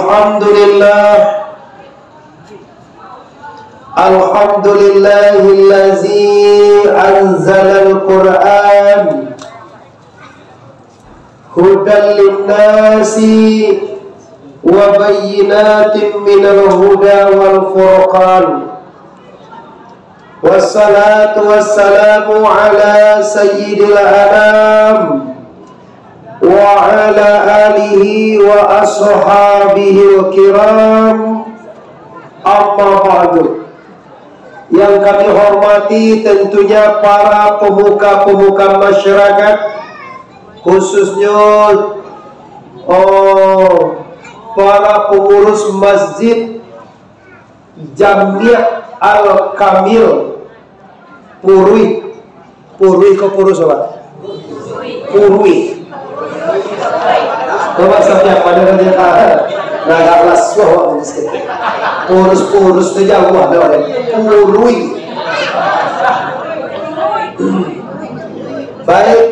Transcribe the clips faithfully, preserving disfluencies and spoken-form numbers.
Alhamdulillah. Alhamdulillahillazi anzalal Qur'an hudan linnasi wa bayyinatin minal huda wal furqan. Wassalatu wassalamu ala sayyidil anam wa ala alihi wa ashabihil kiram. Amma ba'du. Yang kami hormati tentunya para pemuka-pemuka masyarakat, khususnya, oh, para pengurus Masjid Jamiah Al-Kamil Purui. Purui ko Purus, Pak? Purui. Bapak sampai pada raja tahan. Nah, agak lasuah, Pak, sikit. Purus-purus tu jauh, ada orang. Purui. Baik,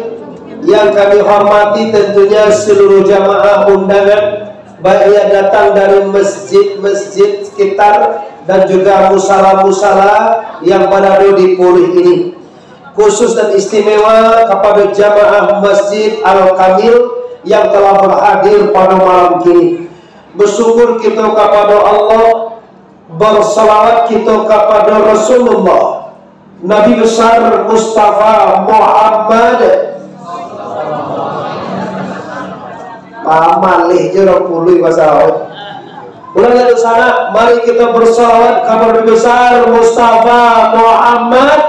yang kami hormati tentunya seluruh jamaah undangan, baik yang datang dari masjid-masjid sekitar dan juga musala-musala yang barado di Purui ini. Khusus dan istimewa kapado jamaah Masjid Al-Kamil yang telah berhadir pada malam kini. Bersyukur kita kapado Allah, bersalawat kita kapado Rasulullah, Nabi Besar Mustafa Muhammad. Pamalih je urang Purui bahasa Arab. Ulang dari sana, mari kita bersalawat ka Nabi Besar Mustafa Muhammad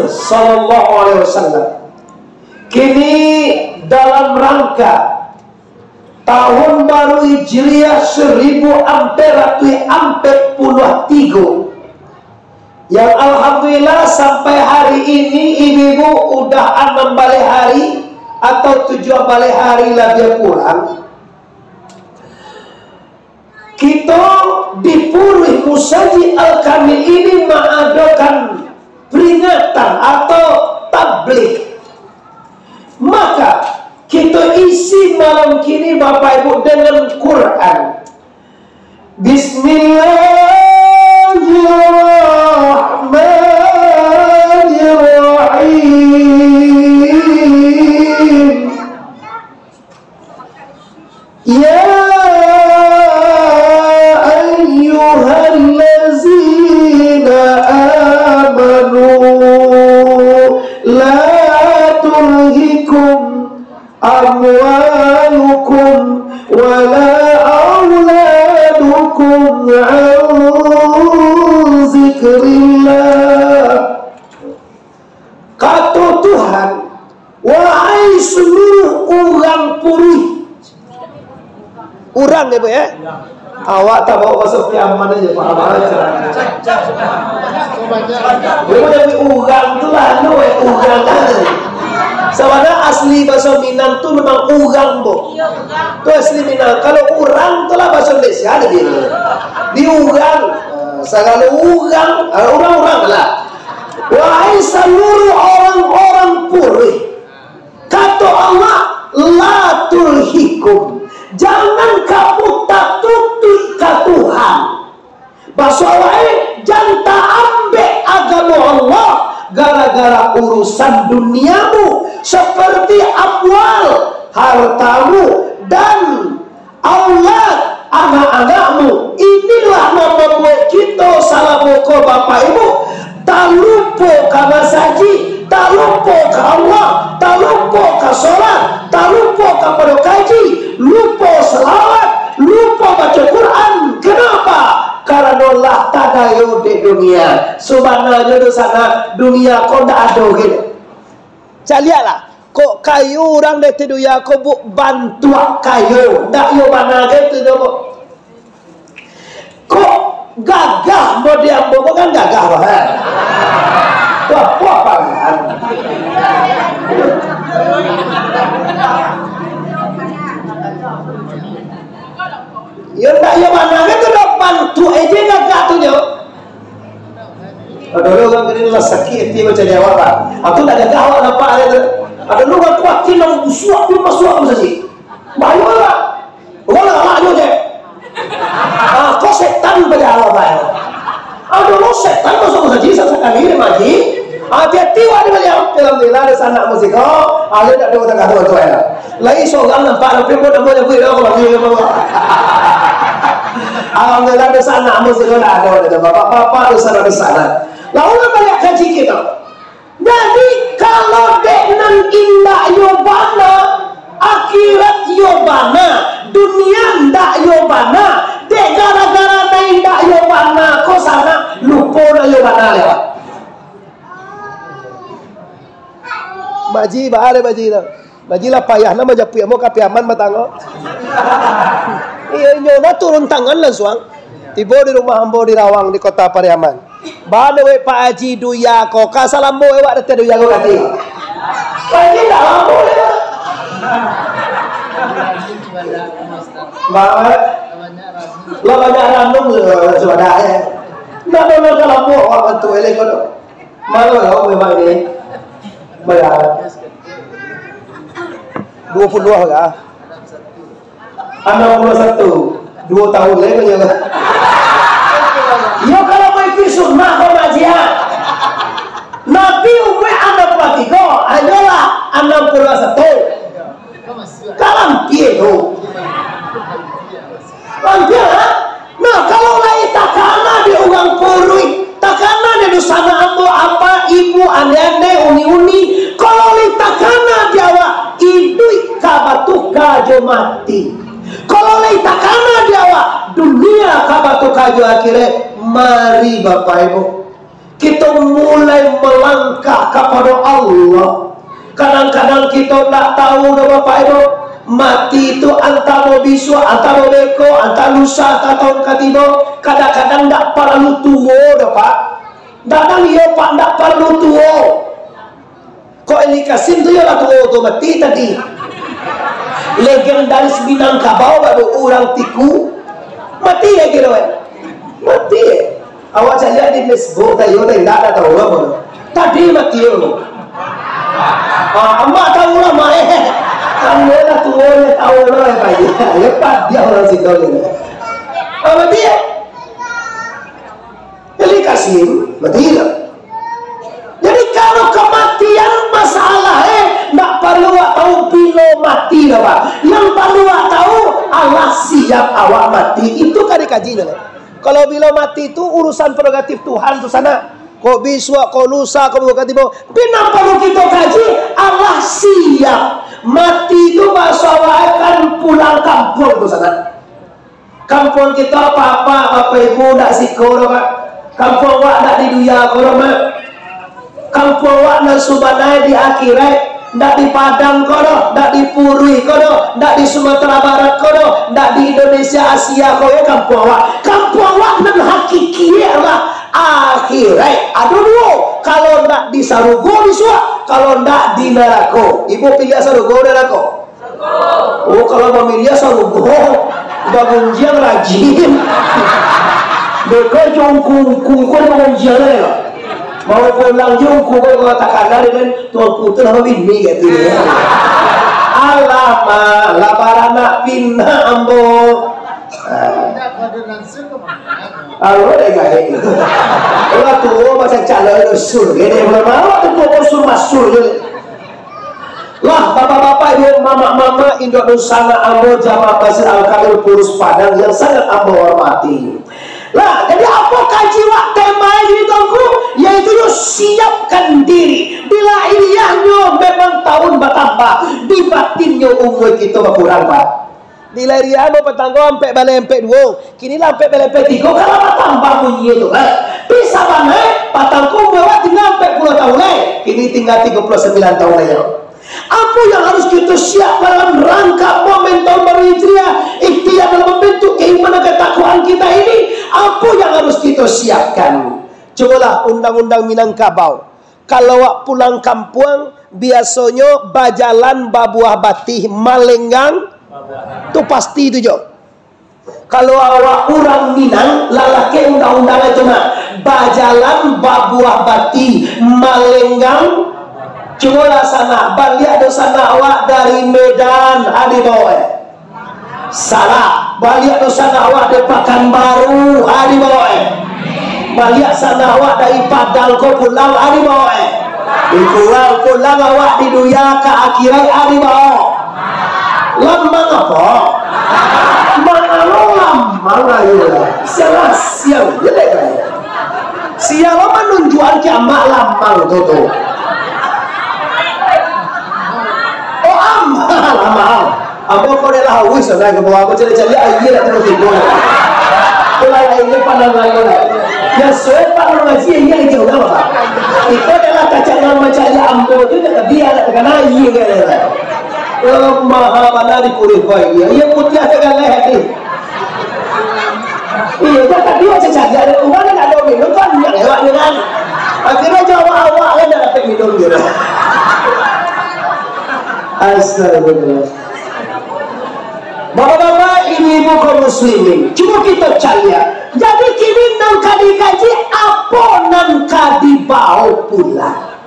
sallallahu alaihi wasallam. Kini dalam rangka tahun baru Hijriah seribu ampek ratuih ampek puluah tigo, yang alhamdulillah sampai hari ini ibu-ibu udah anam baleh hari atau tujuah baleh hari labiah kurang, kito di Purui Musajik Al-Kamil ini maadokan peringatan atau tabligh. Maka, kito isi malam kini, Bapak Ibu, dengan Quran. Bismillahirrahmanirrahim. يا أيها الذين آمنوا لا تلهكم أموالكم ولا أولادكم عن ذكر الله. Kato Tuhan, wahai saluruah urang Purui. Urang, ya, Bu, ya? Awak tak bawa masuk ke aman aja, Pak. Aman aja. Jadi urang tu lah, anu, eh, urang aja. Sabananyo asli bahasa Minang tu memang urang, Bu. Tu asli Minang. Kalau urang tu lah bahasa Malaysia ada dia. Di urang. Ah, sagalo urang, ah, urang-urang lah. Wahai saluruah orang-orang Purui, kato Allah, la tulhikum, jangan kamu tatutuik ka Tuhan. Baso lain, jan taambek agamo Allah gara-gara urusan duniamu, seperti amwal, hartamu, dan aulad, anak-anakmu. Inilah nan mambuek kito salamo ko, Bapak Ibu, talupo ka masajik, talupo ka Allah, talupo ka solat, talupo kapado kaji, lupo salawat, lupo baco Quran. Kenapa? Karano lah tadayo dek dunia. Sabananyo di sana, dunia ko ndak ado gitu. Caliaklah, kok kayo urang di dunia ko, Bu, bantuak kayo, ndak yo bana gitu doh, Bu. Kok gagah model ambo ko kan gagah, Bu, ha? Wah, wah, pangan. Yo ndak yo bana gitu doh, bantuak aja gagah tu nyo. Ado lo urang kini lah sakik ati mancari awak, Pak. Aku ndak gagah awak nampak ari tu. Ado lo urang kuatin nang busuak pun masuak masajik. Bayo lah. Wala lah nyo je. Ah, kok setan bajalo bae. Ado lo setan masuk masajik sakali, Mak Ji. Hati-hati wak di baliau. Alhamdulillah, ada sanak musiko. Alih dak ada tangah tu, tu, ya. Lai sorang nampak, tapi pun namo nyabuik dah, kalau dia namo. Alhamdulillah, ada sanak musiko, dah ada, ada bapak-bapak, ada sanak, ada sanak. Lalu lah baliak kaji kito. Jadi, kalau dek nan indak yo bana, akhirat yo bana, dunia ndak yo bana, dek gara-gara nan indak yo bana, ko sanak lupo nan yo bana lewat. Mak Ji, baa dek Mak Ji tu? Mak Ji lah payah, nah, manjapuik ambo ka Piaman batang ko. Iyo, inyo nah turun tangan lansuang. Tibo di rumah ambo di Rawang, di Kota Pariaman. Baa dek wek Pak Haji Duya ko, ka salamo wek datang Duya ko kati. Pak Haji ndak lamo dek. Baa, lah banyak ranum tu, sudah, eh. Ndak ado nan ka lamo awak bantu eleh ko tu. Malu lah memang ni. Bayar. Dua puluh lah. Anam puluah satu. Duo tahun lai ko nyo. Iyo, kalau mau ikuik sunnah ko, Mak Ji. Nabi umuak anam puluah tigo, hanyolah anam puluah satu. Kalampia tu. Lampia, ha? Nah, kalau lai takana dek urang puruik, takana dek dunsanak ambo, apak, ibu, ande-ande, uni-uni, kalau lai takana di awak, iduik ka batuka jo mati. Kalau lai takana di awak, dunia ka batuka jo akhirat, mari Bapak Ibu. Kito mulai malangkah kapado Allah. Kadang-kadang kito ndak tahu doh, Bapak Ibu. Mati tu antah mau bisuak, antah mau beko, antah lusa, antah tahun katigo. Kadang-kadang ndak paralu tuo doh, Pak. Kadang iyo, Pak, ndak paralu tuo. Kok Eli Kasim tu yo lah tuo tu mati tadi. Legendaris Minangkabau baru urang tiku. Mati yo kiro, eh? Mati, eh? Awak caliak di Facebook, tayo, tayo, indak, indak tahu lah, bodoh. Tadi mati yo. Ah, amak tahu lah, Mak, eh. Kamu lah tuo, yo tahu lah, eh, Pak. Yo, Pak, dia urang situ ni. Ah, mati, eh? Eli Kasim, mati lah. Jadi, kalau kematian masalah, eh, ndak paralu awak tahu bilo mati dah, Pak. Yang paralu awak tahu, alah siap awak mati. Itu kan dikaji nyo, lah. Kalau bilo mati tu urusan prerogatif Tuhan tu sanak. Kok bisuak, kok lusa, kok bukan tibo. Tapi nan paralu kito kaji, alah siap. Mati tu bahaso awak kan pulang kampuang tu sanak. Kampuang kito apak-apak, bapak ibu, ndak siko doh, Pak. Kampuang awak ndak di dunia ko doh, Mak. Kampuang awak nan subanai di akhirat, ndak di Padang ko doh, ndak di Purui ko doh, ndak di Sumatera Barat ko doh, ndak di Indonesia Asia ko yo kampuang awak. Kampuang awak nan hakiki lah akhirat. Ado duo, kalau ndak di sarugo bisuak, kalau ndak di narako. Ibu pilih sarugo narako? Oh, kalau mamiliah sarugo, bagunjiang rajin. Beko jo ungku-ungku ko bagunjiang lai lah. Mau pulang jo ungku ko, kalau takana dengan tuanku tu lah babini, kato dia. Alamak, lah baranak pinak ambo. Ah. Alo deh gaek. Urang tuo macam calon usul. Gini, urang awak tu tuo usul masuk je. Lah, bapak-bapak, ibu, mamak-mamak, induak dunsanak ambo, jamaah Masjid Al-Kamil Purus Padang yang sangat ambo hormati. Lah, jadi apo kaji wak tema ini, Tuanku? Yaitu yo siapkan diri. Di lahiriahnyo memang tahun batambah, di batinnyo umua kito bakurang, Pak. Di lahiriah ambo patang ko ampek baleh ampek duo, kini lah ampek baleh ampek tigo, kalau batambah bunyi tu, ha. Tapi sabananyo patang ko umua awak tingga ampek puluah tahun lai, kini tingga tigo puluah sambilan tahun lai. Apo yang harus kito siapkan dalam rangka momentum baru Hijriah, ikhtiar dalam membentuk keimanan ketakwaan kita ini? Apo yang harus kito siapkan? Cubolah undang-undang Minangkabau. Kalau awak pulang kampuang, biasonyo bajalan babuah batih, malenggang, tu pasti tu jo. Kalau awak urang Minang, lalaki undang-undang itu mah, bajalan babuah batih, malenggang. Cubolah sanak, baliak do sanak awak dari Medan, adi bawa, eh. Salah. Baliak tu sanak awak dari Pakanbaru, ari bawah eh. Baliak sanak awak dari Padang ko pulang, ari bawah eh. Kurang pulang awak di dunia ka akhirat, ari bawah. Lamang apo? Mangalo lamang ayo lah. Siang lah, siang. Jelek lah. Siang lo manunjuakan kiamat lamang tu tu. Oh, amal, amal. Ambo ko dek lah hauih, saudara, ke bawah, ambo cari-cari aia lah, terus tidur. Ko lah, aia pandang lain lah. Ya, soal Pak Nur Haji, aia lagi urang, Pak. Iko adalah kacang yang mancari ambo tu, nak dia nak terkena aia, kan? Eh, maha bana di kurih, Pak, aia. Aia putiah tegaleh hati. Iyo, dah tadi macam cagak, ada urang yang nak minum, banyak lewat dia kan. Akhirnya jawab awak kan dah dapat minum dia. Astagfirullah. Bapak-bapak, ibu-ibu kaum muslimin, cubo kito caliak. Jadi kini nan ka dikaji, apo nan ka dibawa pulang?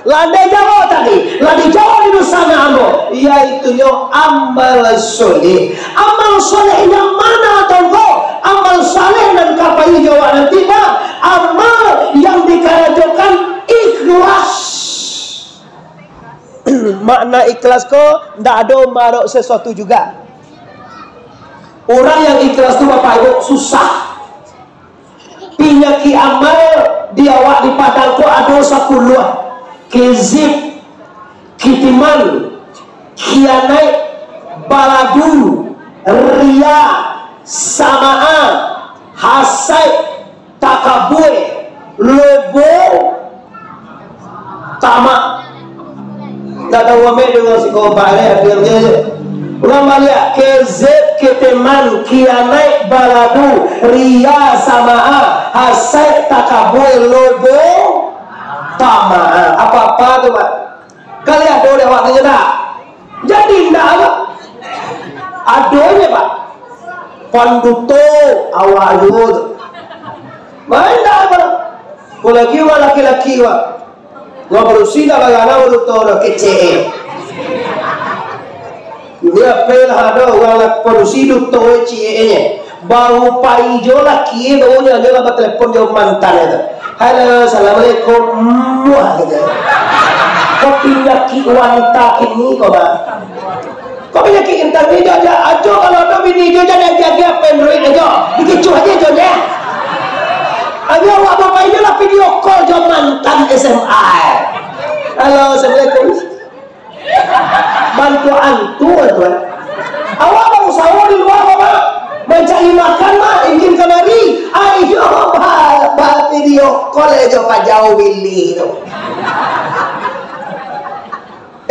Landai jawab tadi, lah dijawab di sana ambo, yaitunyo amal soleh. Amal soleh yang mana, Tuangku? Amal soleh nan ka pai jawab nanti, nah, amal yang dikarajokan ikhlas. Makna ikhlas ko, ndak ado marok sesuatu juga. Urang yang ikhlas tu, Bapak Ibu, susah. Panyakik amal di awak di Padang ko ado sapuluah. Kezib, kitiman, kianaik, baladu, riya, sama'a, hasaik, takabua, lobo, tamak. Ndak tahu amek dengan si kompak ni, hadir je. Ulang baliak, kezib, kitiman, kianaik, baladu, riya, sama'a, hasaik, takabua, lobo, tamak. Apa-apa tu, Pak? Kali ado dek awak tu je tak? Jadi indak ado. Adonyo, Pak. Panduto awak juo tu. Main dak ado. Apolagi urang laki-laki, Pak. Urang padusi dak bagana panduto tu, kecek. Dia pe lah ado urang lak-, padusi duto cieknyo. Baru pai jo laki, baru nyo, nyo lah batelepon jo mantan tu. "Halo, assalamualaikum." "Muah," kato. Ko panyakik wanita kini ko, Bang. Ko panyakik intan ni, jo, jo, ajo kalau ado bini jo, jan diagiah-agiah Android ajo. Dikicuah ajo jo nyo. Ajo awak bapak inyo lah video call jo mantan S M A. "Halo, assalamualaikum." Bantuak antu, tuan. Awak barusaho di lua, Bapak. Mancari makan, Mak, izin kamari. Ayo, ba-, ba-, video call ajo pajau bilih tu.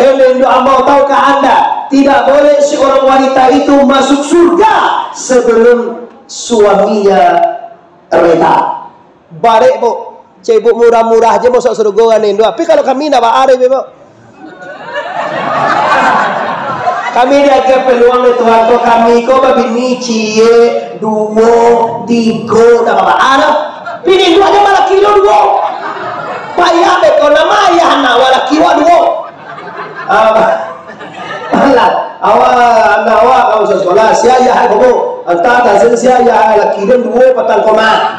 Eh, Lendo Ambau, tahukah Anda, tidak boleh seorang wanita itu masuk surga sebelum suaminya reda. Barek, Bu. Cek, Bu, murah-murah je masuk surga urang Lendo. Tapi kalau kami ndak baa deh, Bu. Kami diagiah peluang dek Tuhan ko, kami ko babini ciek, duo, tigo, ndak baa doh. Bini duo ajo balaki lo duo. Payah beko, namo ayah anak wak laki wak duo. Ah, alah, awak, anak awak ka masuak sakolah, sia ayah ko, Bu. Antah tasen sia ayah laki den duo patang koma.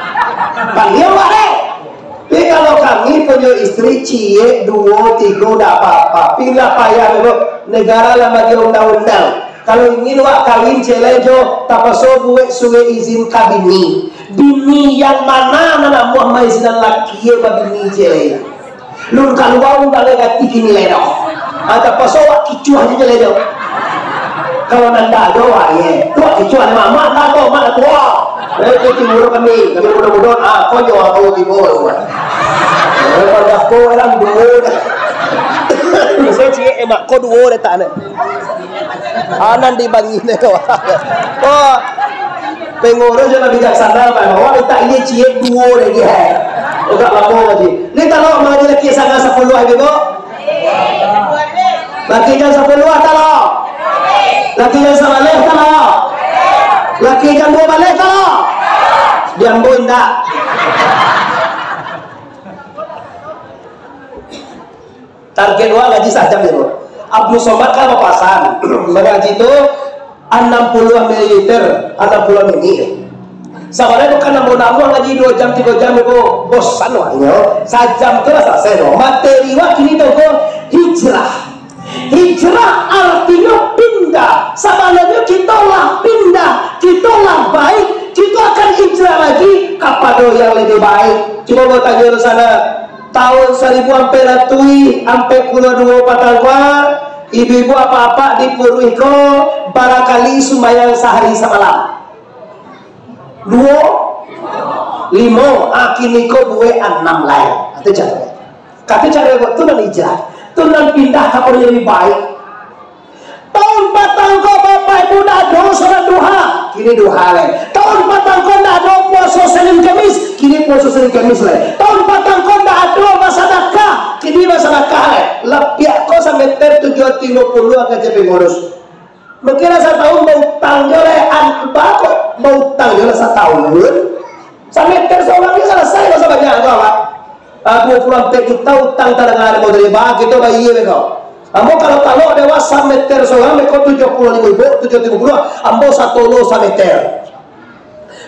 Pandia wak deh. Tapi kalau kami punyo istri ciek, duo, tigo, ndak apa-apa. Tapi lah payah, Bu. Negara lah bagi undang-undang. Kalau ingin wak kawin ciek lai jo, tapaso buek surek izin ka bini. Bini yang mana nan amuah maizinan laki babini ciek lai? Lun kalua urang lai gati kini lai doh. Ah, tapaso wak kicuah je lai doh. Kalau nan ndak ado wak, ye. Tu wak kicuah ni, Mak, Mak, ndak ado, Mak, ndak tua. Eh, tu timur kami, kami mudo-mudo, ah, konyo abau tibo tu, Mak. Eh, pandah ko, elang duo dah. Saya ciek, eh, Mak, ko duo dah tak nak. Anan di bangi ni ko. Oh. Pengurus jangan bijaksana, Pak. Awak minta ini ciek duo lagi, hai. Agak lama lagi. Ni kalau mangaji laki sangat sapuluah, Ibu. Laki jan sapuluah, kalau. Laki jan sabaleh, kalau. Laki jan duo baleh, kalau. Diambo indak. Target urang ngaji sajam je, Bro. Abdul Somad kan bapasan, mangaji tu Anam puluah mililiter, anam puluah mili. Sabananyo bukan namo-namo ngaji duo jam, tigo jam, itu bosan wak nyo. Sajam tu lah salasai tu. Materi wak kini tu ko hijrah. Hijrah artinyo pindah. Sabananyo kito lah pindah, kito lah baik, kito akan hijrah lagi kapado yang lebih baik. Cubo batanyo di sana, tahun saribu ampek ratuih ampek puluah duo patang ko, ibu-ibu apak-apak di Puruih ko, barangkali sumbayang sahari samalam? Duo, limo, ah, kini ko buek anam lai. Itu caro. Kato caro buek tu nan hijrah. Tu nan pindah ka yang lebih baik. Tahun patang ko, Bapak Ibu, ndak ado salat duha. Kini duha lai. Tahun patang ko ndak ado puaso Senin Kamis. Kini puaso Senin Kamis lai. Tahun patang ko ndak ado basadakah. Kini basadakah lai. Lapiak ko sameter tujuah ratuih limo puluah, kecek pangurus. Mungkin lah satahun bautang jo lah, an-, bako bautang jo lah satahun. Sameter surang ni salasai masa banyak tu, Pak. Ah, duo puluah ampek juta utang tadanga dari model ba, kito bayia beko. Ambo kalau talok dewa sameter surang beko tujuah puluah limo ribu, tujuah puluah limo ribu, ambo satolo sameter.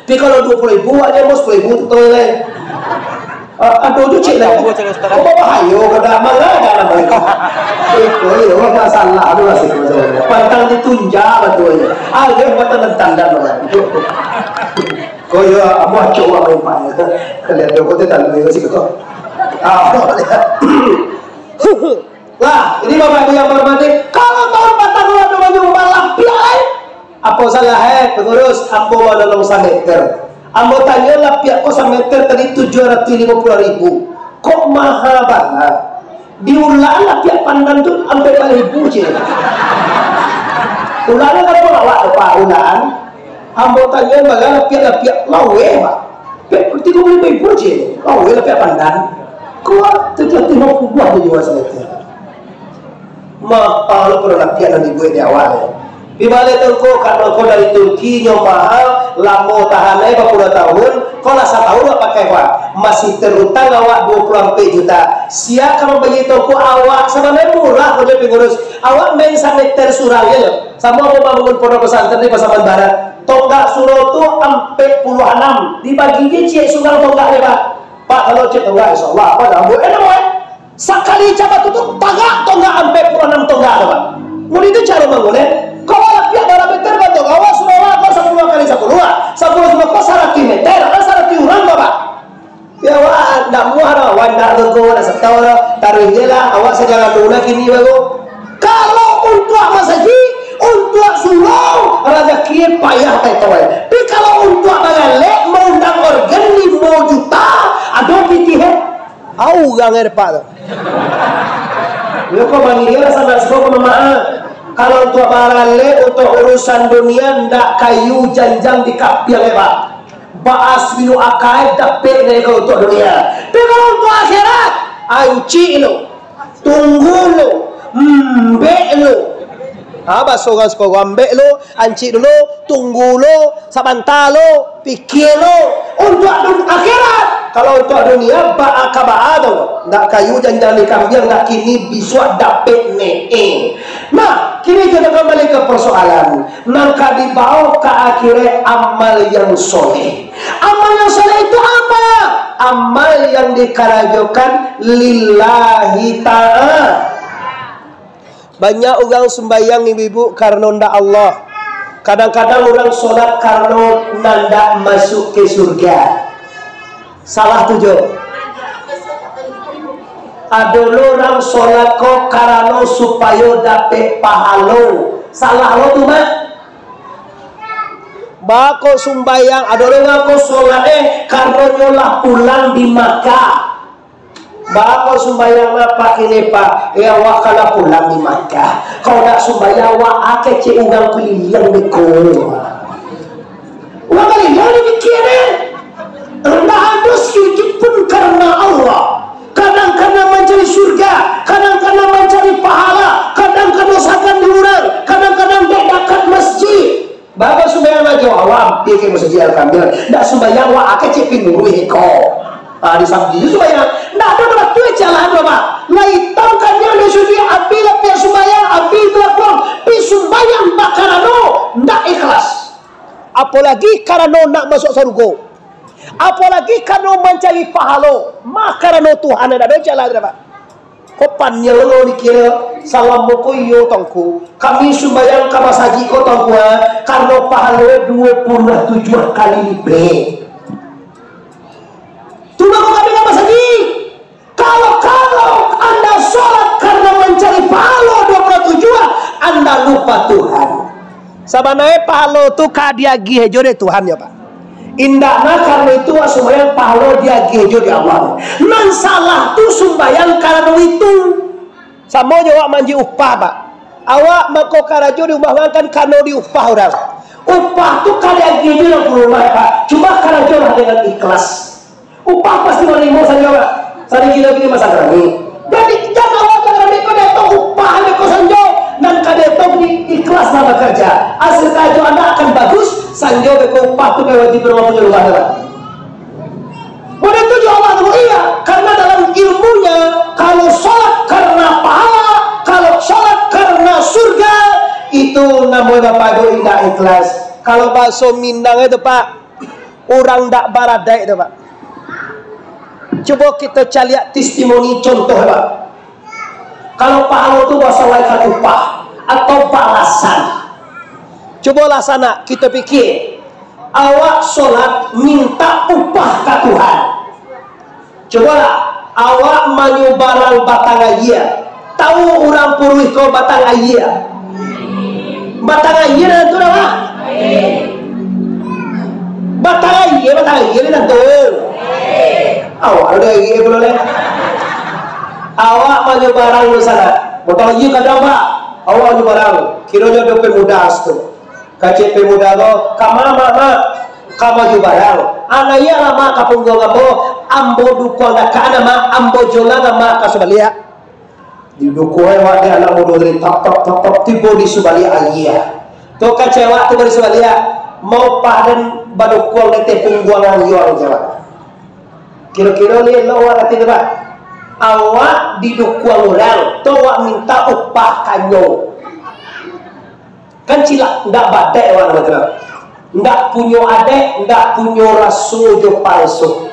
Tapi kalau duo puluah ribu aja, bos, sepuluh ribu tu, eh. Ah, aduh, tu cek lah. Kau bawa hayo, kau dah malah dah nama itu. Iko, iyo, masalah tu masih, masalah. Pantang ditunjak lah tu, ya. Ah, dia pantang dan tandan lah. Kau ya, amu acok lah main main. Kalian tu, kau tu tak boleh sih, kau. Ah, Lah, jadi Bapak Ibu yang hormati, kalau tahun patang ko ado manyumbang lapiak, ai, apo salah, eh, pangurus, ambo manolong sameter. Ambo tanyo lapiak ko sameter tadi tujuah ratuih limo puluah ribu. Kok maha bana? Di Ulaan lapiak pandan tu ampek baleh ribu je. Ulaan kan awak tu, Pak, Ulaan. Ambo tanyo, bagalah lapiak-lapiak laweh, Pak. Pek tigo puluah ribu je. Laweh lapiak pandan. Kuat tujuah puluah buah tu jua sameter. Mahal pun lapiak nan dibuek di awal, ya. Di baleh tu ko, karano ko dari Turki, nyo mahal, lamo tahan ai bapuluah tahun, ko lah satahun awak pakai, Pak. Masih tarutang awak duo puluah ampek juta. Sia ka mambayia toko awak, sabananyo murah ko jo pangurus. Awak main sameter surang je, yo. Samo awak mambangun pondok pesantren di Pasaman Barat. Tonggak surau tu ampek puluah anam. Dibagi je ciek surang tonggak je, Pak. Pak, kalau ciek tonggak, insya Allah, apa dah? Buek, eh, buek. Sakali cabatu tu, tagak tonggak ampek puluah anam tonggak tu, Pak. Mun itu caro bangun, eh. Kalau lapiak bara meter, Pak, tu, awak surau, awak sapuluah kali sapuluah. Sapuluah sapuluah ko saratuih meter, kan saratuih urang tu, Pak. Ya, awak ndak muah doh, awak ndak lego, ndak setau doh. Taruih je lah, awak sajalan dulu lah kini baru. Kalau untuak masajik, untuak surau, razaki payah tai tawai. Tapi kalau untuak bagalek, maundang organ limo juta, ado pitih, eh. Au urang eh depak tu. Yo ko mangilia lah sanak siko ko mamak. Kalau untuak bagalek, untuak urusan dunia, ndak kayu janjang di kapiang, eh, Pak. Baas minu akai dapek dari kau untuak dunia. Tapi kalau untuak akhirat, ancik lo, tunggu lo, embek lo. Ha, baso urang siko, ambek lo, ancik dulu, tunggu lo, sabanta lo, pikia lo. Untuak dun-, akhirat. Kalau untuak dunia, baa ka baa tu. Ndak kayu janjang di kambiang, ndak kini bisuak dapek ne. Eh. Nah, kini kita kembali ke persoalan. Nan ka dibawa ka akhirat amal yang soleh. Amal yang soleh itu apa? Amal yang dikarajokan lillahi ta'ala. Banyak urang sumbayang, ibu-ibu, karano ndak Allah. Kadang-kadang urang solat karano nandak masuk ke surga. Salah tu jo. Ado lo urang solat ko karano supayo dapek pahalo. Salah lo tu, Mak. Bako sumbayang, ado lo urang ko solat, eh, karano nyo lah pulang di Makkah. Bako sumbayang, Pak, kini, Pak? Eh, awak kan lah pulang di Makkah. Kalau ndak sumbayang, awak akeh cek urang kuliliang beko. Urang kuliliang dipikia, eh. Ndak ado sujud pun karano Allah. Kadang karano mancari surga, kadang karano mancari pahala, kadang karano sagan di urang, kadang-kadang dek dakat masjid. Bako sumbayang ajo, awak ampia ka masjid Al-Kamil. Ndak sumbayang, awak akeh cek pinurui ko. Ah, di Sabdi tu sumbayang. Ndak ado baratua calahan, Pak. Lah itam kanyang di sujud, abih lah piak sumbayang, abih tu lah pulang. Pi sumbayang bakarano, ndak Apolagi karano nak masuak sarugo. Apolagi karano mancari pahalo. Mah karano Tuhan, indak ado jalan, Pak. Ko paniang lo dikira, salamo ko iyo, Tuangku. Kami sumbayang ka masajik ko, Tuangku, ha, karano pahalo duo puluah tujuah kali lipek. Tu mah ko kami ka masajik. Kalau, kalau anda sholat karena mencari pahala dua puluh tujuh, anda lupa Tuhan. Sabananyo pahala tu ka diagiah jo dek Tuhan, yo, Pak. Indak nah karena itu awak sumbayang, pahala diagiah jo dek Allah. Nan salah tu sumbayang karena itu. Samo jo awak manji upah, Pak. Awak mangko karajo di rumah urang kan karano diupah urang. Upah tu ka diagiah jo dalam rumah, Pak. Cuma karajolah dengan ikhlas. Upah pasti manarimo sanjo, Pak. Sari kilo bini masak rami. Jadi, jan awak jan rami ko dietong upah ande ko sanjo. Nan ka dietong di ikhlas lah bakarja. Hasil karajo anda akan bagus, sanjo beko upah tu ka wajib rumah punyo rumah tu, Pak. Boleh tu jo Allah tu, iya. Karena dalam ilmunya, kalau sholat karena pahala, kalau sholat karena surga, itu namonyo Bapak Ibu indak ikhlas. Kalau bahaso Minang itu, Pak, urang ndak baradaik tu, Pak. Cubo kito caliak testimoni, contoh, Pak. Kalau pahala tu basolaikan upah atau balasan. Cubolah sanak, kito pikia. Awak sholat minta upah ka Tuhan. Cubolah, awak manyubarang batang aia. Tahu urang Puruih ko batang aia? Batang aia nan tu dah, Pak? Batang aia, batang aia nan tu. Awak ado aia pulo lai. Awak manyubarang di sana. Batang aia kadang, Pak. Awak manyubarang. Kironyo ado pemuda situ. Kecek pemuda ko, "Ka ma, Mak, Mak?" "Ka manyubarang." "Anaiaklah, Mak, ka pungguang ambo. Ambo dukuang dakek, Mak. Ambo jolang, Mak, ka subaliak." Didukuang awak dek anak mudo tadi, tap, tap, tap, tap, tibo di subaliak aia. Tu kecek awak tibo di subaliak, maupah den badukuang di ateh pungguang aia, kecek awak. Kiro-kiro ni elok awak kati tu, Pak? Awak didukuang urang, tu awak minta upah kanyo. Kan cilak, ndak badek awak tu. Ndak punyo adek, ndak punyo raso jo panso.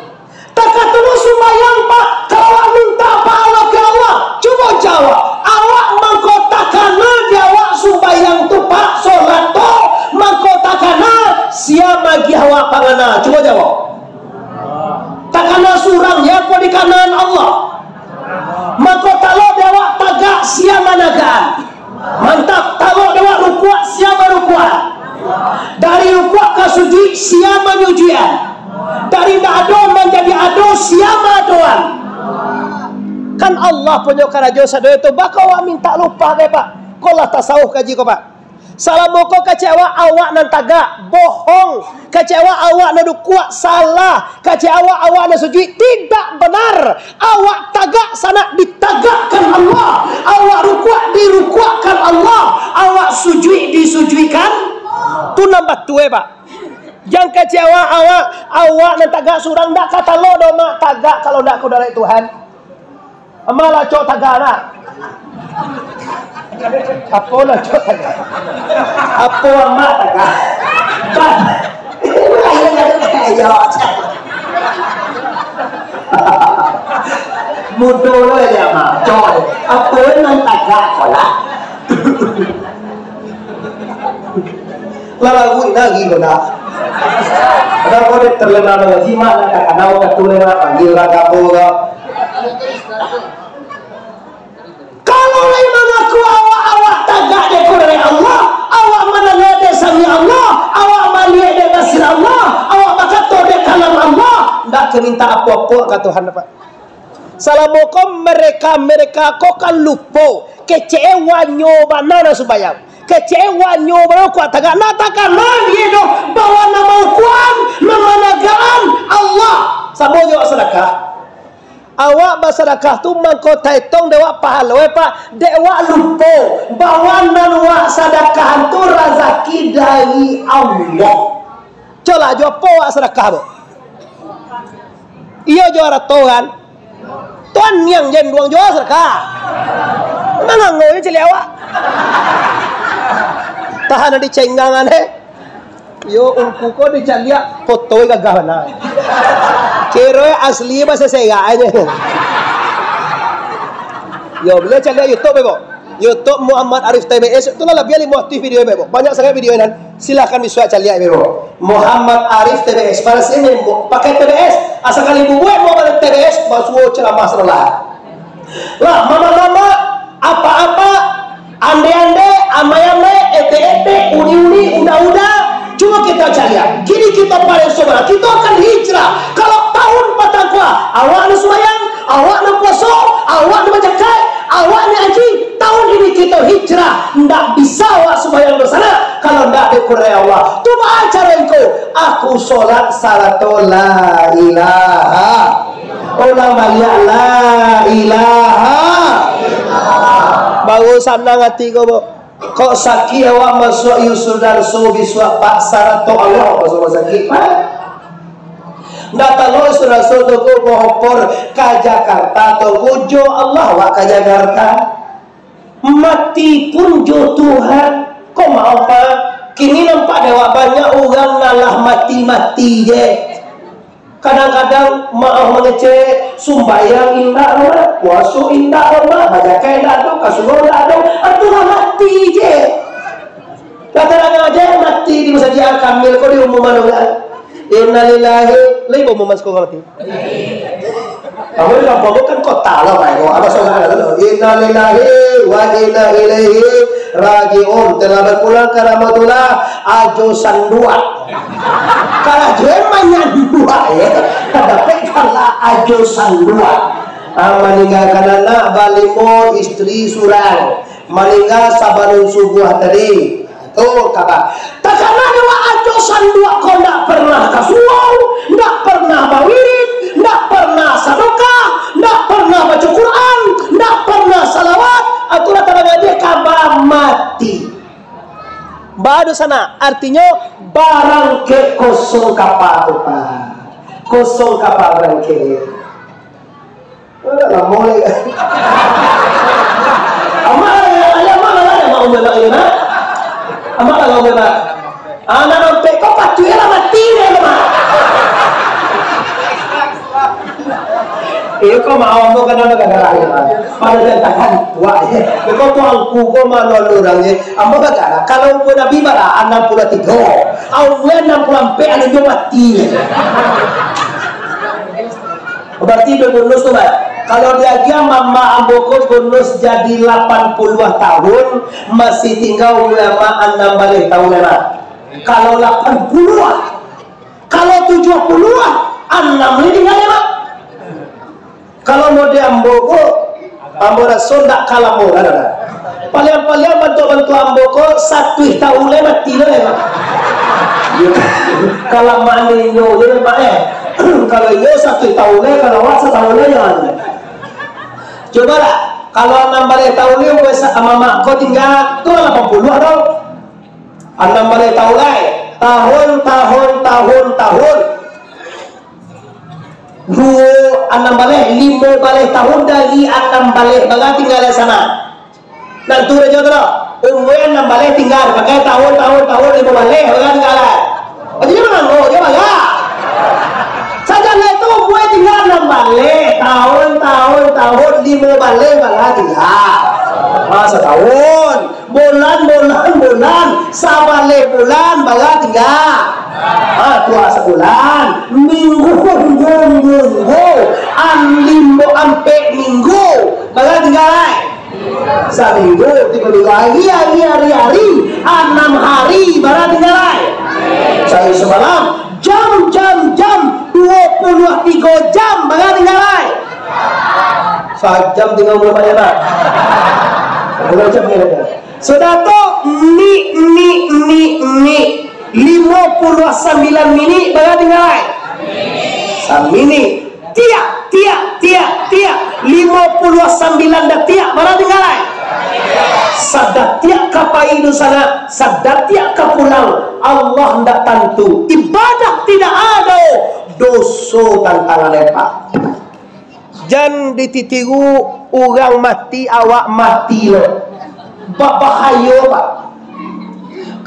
Takah tu lo sumbayang, Pak, kalau awak minta pahala ka Allah, cubo jawab. Awak mangko takana di awak sumbayang tu, Pak, solat tu, mangko takana sia magiah awak pangana? Cubo jawab. Takana surang, ya, apo dikanaan Allah? Mangko talok di awak tagak, sia managakan? Mantap, talok di awak rukuak, sia barukuak? Dari rukuak ka sujuik, sia manyujuikan? Dari ndak ado manjadi ado, sia maadoan? Kan Allah punyo karajo sadonyo tu, baa kok awak minta upah ko, Pak? Ko lah tasawuf kaji ko, Pak. Salamo ko kecek awak, awak nan tagak, bohong. Kecek awak, awak nan rukuak, salah. Kecek awak, awak nan sujuik, tidak benar. Awak tagak sanak, ditagakkan Allah. Awak rukuak, dirukuakkan Allah. Awak sujuik, disujuikkan. Tu nan batua, Pak. Jan kecek awak, awak, awak nan tagak surang, ndak ka talok doh, Mak, tagak kalau ndak ka darek Tuhan. Amak lah cok tagak nak. Apo lah cok tagak? Apo amak tagak? Bah. Ayo, ayo, ayo. Mudo lo ya, Mak. Cok. Apo nan tagak ko lah? Lah lalu lagi ko dah. Ada ko dek terlena lagi, Mak, nak takana wakatu lewat panggil urang kampung ko. Kalau lai mangaku awak, awak tagak dek ko dari Allah, awak mandanga dek sami Allah, awak maliek dek basir Allah, awak bakato dek kalam Allah, ndak ka minta apo-apo ka Tuhan, Pak. Salamo ko mereka-mereka ko kan lupo, kecek e wanyo bana nan sumbayang, kecek e wanyo bana kuat tagak, ndak takana di e doh bahwa nan maukuan, nan managakan Allah. Samo jo awak sadakah. Awak basadakah tu mangko taetong dek awak pahalo e, Pak, dek awak lupo bahwa nan awak sadakahan tu razaki dari Allah. Colah jo apo awak sadakah tu? Iyo jo arato kan? Tuan niang jan duang jo sadakah. Mangango je caliak awak. Tahan di cenggangan, eh. Yo, ungku ko dicaliak foto gagah bana. Kiro asli mah saserak aja. Yo, baliau caliak YouTube, Bebo. YouTube Muhammad Arif T B S, tu lah labiah limo ratuih video, Bebo. Banyak sangaik video nan. Silahkan bisuak caliak, Bebo. Muhammad Arif T B S, balas ini, Bo. Pakai T B S, asa kali bubuak Muhammad T B S, basuo ceramah sadolah. Lah, mamak-mamak, apak-apak, ande-ande, amai-amai, etek-etek, uni-uni, uda-uda, cubo kito caliak. Kini kito pareso bana, kito akan hijrah. Kalau tahun patang ko, awak nan sumbayang, awak nan puaso, awak nan bajakat, awak nan haji, tahun ini kito hijrah. Ndak bisa awak sumbayang dunsanak kalau ndak dikurangi Allah. Tu baa caro iko, aku solat sarato la ilaha. Ulang baliak, la ilaha. Baru sanang ati ko, Bo. Kok sakik awak masuak Yusuf Darso bisuak Pak, sarato Allah, masuak sakik, Pak. Ndak tahu Yusuf Darso tu ko baopor ka Jakarta tu ko, jo Allah awak ka Jakarta. Mati pun jo Tuhan. Kok maoh, Pak? Kini nampak dek awak banyak urang nan lah mati-mati je. Kadang-kadang maoh mangecek, sumbayang indak doh, puaso indak doh, bajakat indak doh, ka surau indak doh, atulah mati je. Lah tadanga je mati di Masajik Al-Kamil ko diumuman urang. Innalillahi, lai baumuman sakurang mati. Kamu di kampuang ko kan kota lah, Pak, ko. Apa salah lah, lo. Innalillahi wa inna ilaihi raji'un. Telah berpulang ke rahmatullah, Ajo Sanduak. Kalah je manyanduak, ya. Kadapek kalah Ajo Sanduak. Ah, maninggalkan anak balimo, istri surang. Maninggal sabalun subuah tadi. Tu kaba. Takana dewak Ajo Sanduak ko ndak pernah ka surau, ndak pernah bawirid, ndak pernah sadokah, ndak pernah baco Quran, ndak pernah salawat. Atulah tadanga je kaba mati. Baa dunsanak, artinyo barangkek kosong kapa tu, Pak. Kosong kapa barangkek. Alah, lamo lai. Amak lah, alah, amak lah, amak umai mak ini, mak. Amak lah, umai mak. Anak nampek kau patuik lah mati deh, mak. Iyo, kau mau ambo kan, mak, gara-gara ini, mak. Pada dia tahan, wah, ya. Kau tuangku, kau malu-alu orang, ya. Ambo bagara, kalau umur Nabi bara, anam puluah tigo. Umur anam puluah ampek, anu jo mati. Berarti udah bonus tu, Mak. Kalau diagiah mama ambo ko bonus jadi lapan puluah tahun, masih tinggal umur amak anam baleh tahun, ya, Mak. Kalau lapan puluah, kalau tujuh puluah, anam ni tinggal, ya, Mak. Kalau mode ambo ko, ambo raso ndak ka lamo, dah, dah, dah. Paliang-paliang bantuak-bantuak ambo ko, satuih tahun lai mati lai, Mak. Kalamaan inyo je, Mak, eh. Kalau iyo satuih tahun lai, kalau awak satahun lai, jangan. Cubolah, kalau anam baleh tahun ni, umua sa-, mamak ko tingga, tu lah lapan puluah tau. Anam baleh tahun lai. Tahun, tahun, tahun, tahun. Duo anam baleh, limo baleh tahun dari anam baleh, bara tingga di sana. Nan tu rajo tu lah. Umua anam baleh tingga, pakai tahun, tahun, tahun, limo baleh, bara tingga lai. Jadi manganggo je, bara. Sajan lai tu, umua tingga anam baleh, tahun, tahun, tahun, limo baleh, bara tingga. Ah, satahun. Bulan, bulan, bulan, sabaleh bulan, bara tingga. Ha, puasa bulan, minggu, minggu, minggu, an-, limo ampek minggu, bara tingga lai. Saminggu, tigo minggu, hari, hari, hari, hari, anam hari, bara tingga lai. Sahari samalam, jam, jam, jam, duo puluah tigo jam, bara tingga lai. Sajam tingga umua banyak, Pak. Dua jam tingga. Sudah tu, ni, ni, ni, ni, limo puluah sambilan minik, bara tingga lai? Saminik. Tiak, tiak, tiak, tiak, limo puluah sambilan datiak, bara tingga lai? Sadatiak ka pai dunsanak, sadatiak ka pulang, Allah ndak tantu. Ibadah tidak ado, doso tantangan, eh, Pak. Jan dititiru urang mati, awak mati lo. Babahayo, Pak.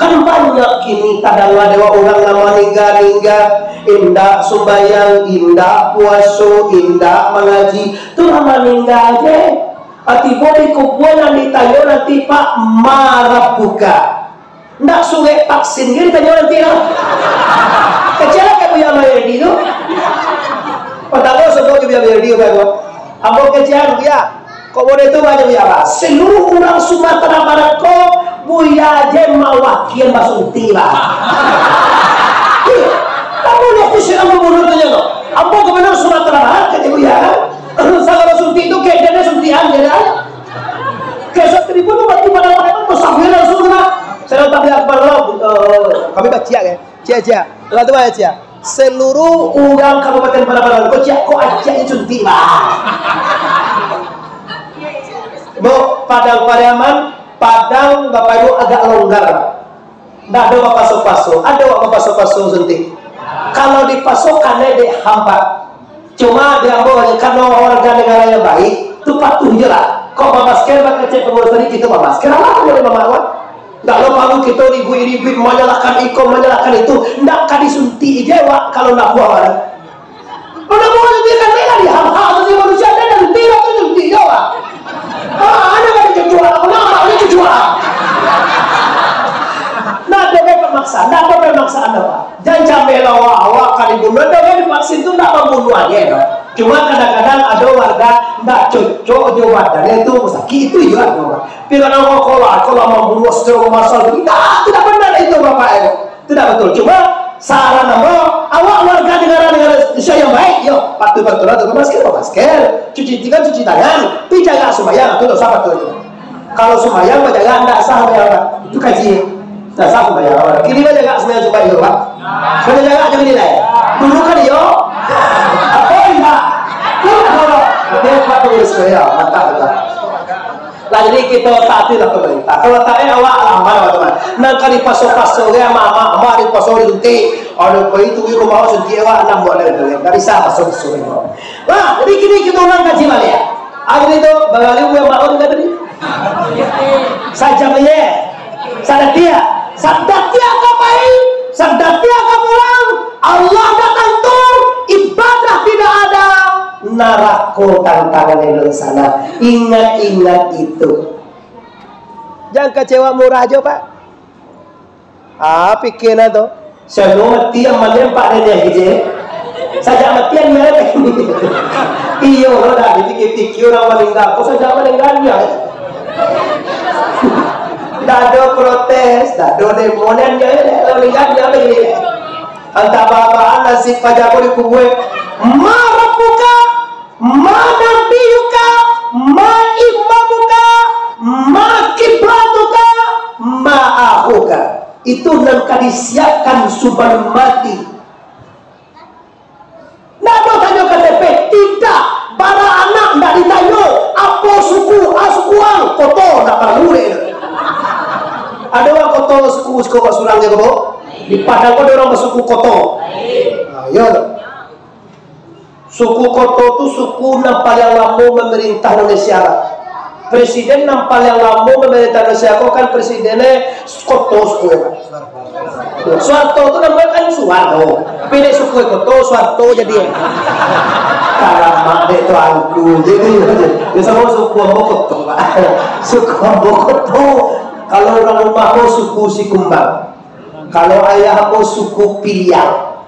Kan banyak kini tadanga dek awak urang nan maningga-ningga, indak sumbayang, indak puaso, indak mangaji, tu lah maningga je. Ah, tibo di kubuan nan ditanyo nanti, Pak, ma rabbuka. Ndak surek vaksin ge ditanyo nanti lah. Kecek lah kayak Buya Mayedi tu. Patang ko sebut Buya Mayedi, Pak, ko. Ambo kecek, Buya. Kok boleh tu, Buya, Buya, Pak? Seluruh urang Sumatera Barat ko, Buya je mawakian basuntik, Pak. Ih, kamu lihat tu siapa gubernur tu, no? Ambo gubernur Sumatera Barat, kecek Buya, kan? Sagalo suntik tu, kayak dia suntikan, je dah. Kayak suatu tribun tu, batu pada pada tu, sambil langsung kena. Saya tak bilang kepala, eh, kami baca, kan? Cia, cia. Lah tu, cia. Seluruh urang Kabupaten Padang Panjang, kok ciak, kok aciak ni suntik, bah. Bu, Padang Pariaman, Padang, Bapak Ibu, agak longgar, bah. Ndak ado bapaso-paso, ado wak bapaso-paso suntik. Kalau dipaso, kanai dek hambat. Cuma di ambo, karano warga negara yang baik, tu patuh je lah. Kok bamasker, bakecek pengurus tadi, kito bamasker, alah, boleh mamakai. Ndak lo palu kito ribuik-ribuik manyalahkan iko, manyalahkan itu. Ndak ka disuntik je wak kalau ndak puas wak. Kalau ndak puas, dia kan rela di hal-hal tu, manusia ada dan tidak tu suntik je wak. Ah, ada kan cucua, aku nampak dia cucua. Ndak ada pemaksaan, ndak ada pemaksaan apa. Jan cameh lah awak, awak ka dibunuah, ado kan vaksin tu ndak mambunuah je doh. Cuma kadang-kadang ado warga ndak cocok jo badannyo tu, sakik, itu iyo ado. Pilihan Allah kalau, kalau mambunuah secara massal tu, tidak, tidak benar itu, Bapak Ibu. Tidak betul. Cuma saran ambo, awak warga negara-negara Indonesia yang baik, yo, patuh-patuh lah, pakai masker, pakai masker, cuci tangan, cuci tangan, pi jaga sumbayang, tu dosa patuh itu. Kalau sumbayang bajaga, ndak sah sumbayang, Pak. Itu kaji. Ndak sah sumbayang, Pak. Kini bajaga sumbayang, sumbayang, Pak. Sudah jaga, jangan nilai. Dulu kan iyo. Apa indak? Itu kalau dia Pak tulis saya, mantap, Pak. Lah, jadi kita taatilah pemerintah. Kalau taat awak lah, aman, teman-teman. Nan ka dipaso-paso, ya, amak-amak, amak dipaso disuntik. Ada apa itu, itu mau suntik awak, enam bulan lagi. Nggak bisa paso-paso. Lah, jadi kini kita ulang kaji balik, ya. Hari itu, bagaimana yang maklum tadi? Sajam aja. Sadatia. Sadatia ka pai, sadatia ka pulang. Allah datang tu, ibadah tidak ada. Narako tantangan di sana. Ingat-ingat itu. Jangan kecewa murah aja, Pak. Ah, pikir nah tu. Siapa mati yang mana empat dan yang kecil? Sajak mati yang mana? Iyo, lo dah dipikir-pikir orang meninggal. Kok sajak meninggal dia? Ndak ado protes, ndak ado demo, nan dia, dia, dia, dia, dia, dia. Antah baa-baa nasib paja ko dikubua. Ma rabbuka, ma nabiyuka, ma imamuka, ma kiblatuka, ma akhuka. Itu nan ka disiapkan subalun mati. Ndak ado tanyo K T P, tidak. Bara anak ndak ditanyo, apo suku, ah, suku ang, koto, ndak paralu dek. Ado urang koto suku, suku kok surang je, koto. Di Padang ko ado urang basuku koto. Ah, iyo tu. Suku koto tu suku nan paliang lamo mamarintah Indonesia lah. Presiden nan paliang lamo mamarintah Indonesia ko kan presidennyo koto suku, yo, Pak. Soeharto tu namonyo kan Suwarno. Tapi dek suku koto, Suwarto jadi. Karamak dek tuanku. Jadi, yo samo suku ambo koto, Pak. Suku ambo koto. Kalau urang rumah ko suku Sikumbang. Kalau ayah ambo suku Piliang.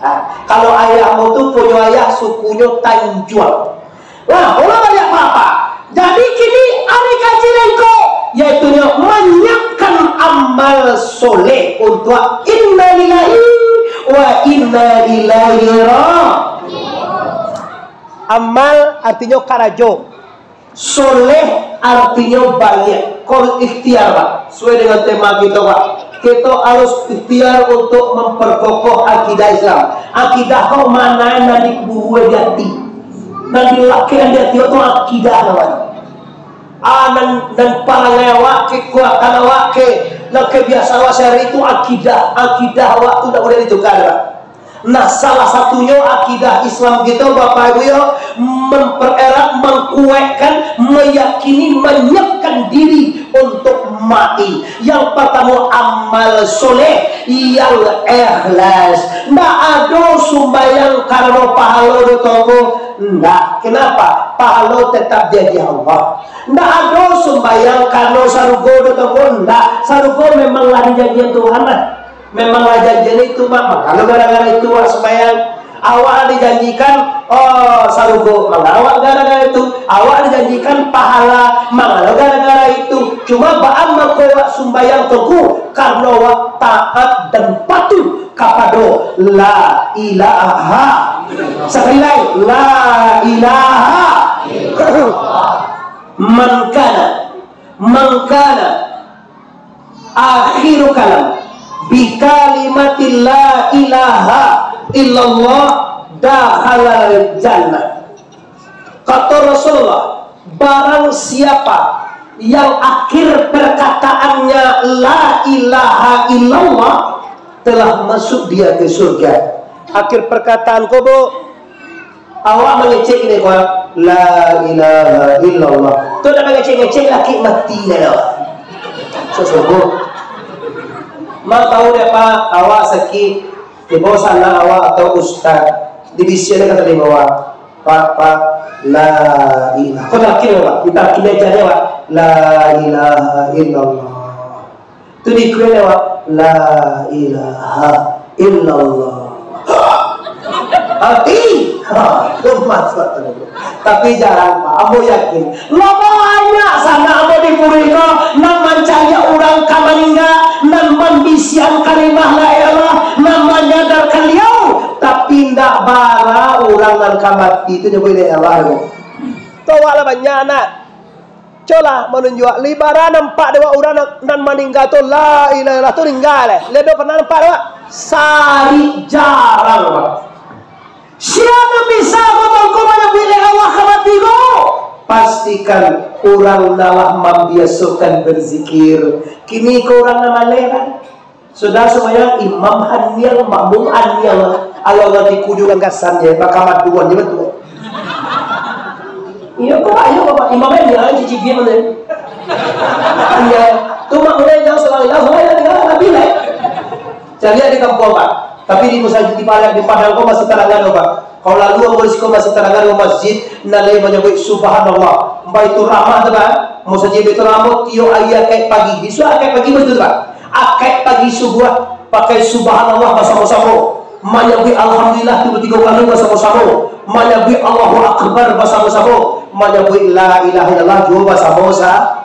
Ah, kalau ayah ambo tu punyo ayah sukunyo Tanjuang. Lah, ulah banyak apa-apa. Jadi kini ari kaji nan ko, yaitunyo manyiapkan amal soleh untuak inna lillahi wa inna ilaihi raji'un. Amal artinyo karajo. Soleh artinyo baiak. Ko ikhtiar, Pak. Suai dengan tema kito, Pak. Kito harus ikhtiar untuk memperkokoh akidah Islam. Akidah ko mano nan dikubua di ati. Nan dilakekan di ati tu akidah namonyo. Ah, nan, nan parangai awak, kekuatan awak, ke, nan kebiasaan awak sehari itu akidah. Akidah awak tu ndak boleh ditukar, Pak. Nah, salah satunyo akidah Islam kito, Bapak Ibu, yo, mempererat, mengkuatkan, meyakini, menyiapkan diri untuk mati. Yang pertama, amal soleh yang ikhlas. Ndak ado sumbayang karena pahalo do tonggo. Ndak. Kenapa? Pahalo tetap diagiah Allah. Ndak ado sumbayang karena sarugo do tonggo. Ndak. Sarugo memanglah dijanjian Tuhan lah. Memanglah janjian itu, Mak. Mangalo gara-gara itu awak sumbayang. Awak dijanjikan, oh, sarugo. Mangawak gara-gara itu. Awak dijanjikan pahala. Mangalo gara-gara itu. Cuma baa mangko awak sumbayang tu? Karena awak taat dan patuh kapado la ilaha. Sakali lai, la ilaha. Mangkana, mangkana akhiru kalam bi kalimati la ilaha illallah dakhalal jannah. Kata Rasulullah, barang siapa yang akhir perkataannya la ilaha illallah, telah masuk dia ke surga. Akhir perkataan ko, Bu, awak mangecek ni, ko, la ilaha illallah. Tu dah mangecek-ngecek, laki mati dah. Sesungguh. Mak tahu dek, Pak, awak sakit, dibawa sanak awak atau ustaz, dibisiakan kata di bawah, "Pak, Pak, la ilaha." Kau tak kira, Pak. Kita kira aja, Pak. La ilaha illallah. Tu dikira, Pak. La ilaha illallah. Hati. Ha, tu masuk tu. Tapi jarang, Pak. Ambo yakin. Lah banyak sanak ambo di Puri ko, nan mancari urang ka maningga, nan mambisiakan kalimah la ilaha illallah, nan manyadarkan liau. Tapi ndak bara urang nan ka mati tu nyabuik la ilaha illallah tu. Tu awak lah banyak, nak. Colah manunjuak, lai bara nampak dek awak urang nan, nan maningga tu, la ilaha illallah tu ningga lai. Lai do pernah nampak dek awak? Sari jarang, Pak. Sia nan bisa mambangko manyabuik la ilaha illallah ka mati ko? Pastikan urang nan lah mambiasokan berzikir. Kini ko urang nan maleh kan? Sudah sumbayang, imam haniang, makmum aniang. Alah, urang di kujungan gasan je, bakamaduan je batua. Iyo, kok ayo, Pak? Imam haniang, cicibim je. Haniang. Tu makmum yang surang ilang, surang ilang, tinggal Nabi lah. Cari di kampuang, Pak. Tapi di masajid di Padang, di Padang ko masih tadangar, Pak. Kalau lalu ambo di siko masih tadangar masjid, nan lai manyabuik subhanallah. Baiturrahmah tu, Pak. Masajid Baiturrahmah, tiok ari akaik pagi. Bisuak akaik pagi masih tu, Pak. Akaik pagi subuah, pakai subhanallah basamo-samo. Manyabuik alhamdulillah tu tigo kali basamo-samo. Manyabuik Allahu Akbar basamo-samo. Manyabuik la ilaha illallah juo basamo-sa-,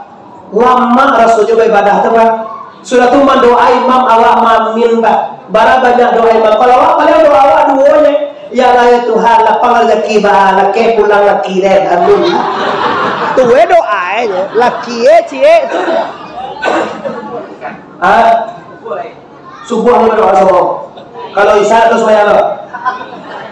Lamak rasonyo baibadah tu, Pak. Sudah tu mandoa imam, awak maamin, Pak. Bara banyak doa imam. Kalau awak, paling doa awak duo je. Ya Allah, ya Tuhan, lapang rezeki ba, lakeh pulang laki den. Amin. Tu we doa e je. Laki e, ciek tu. Ah. Subuah ni badoa samo. Kalau isya tu sumbayang tu.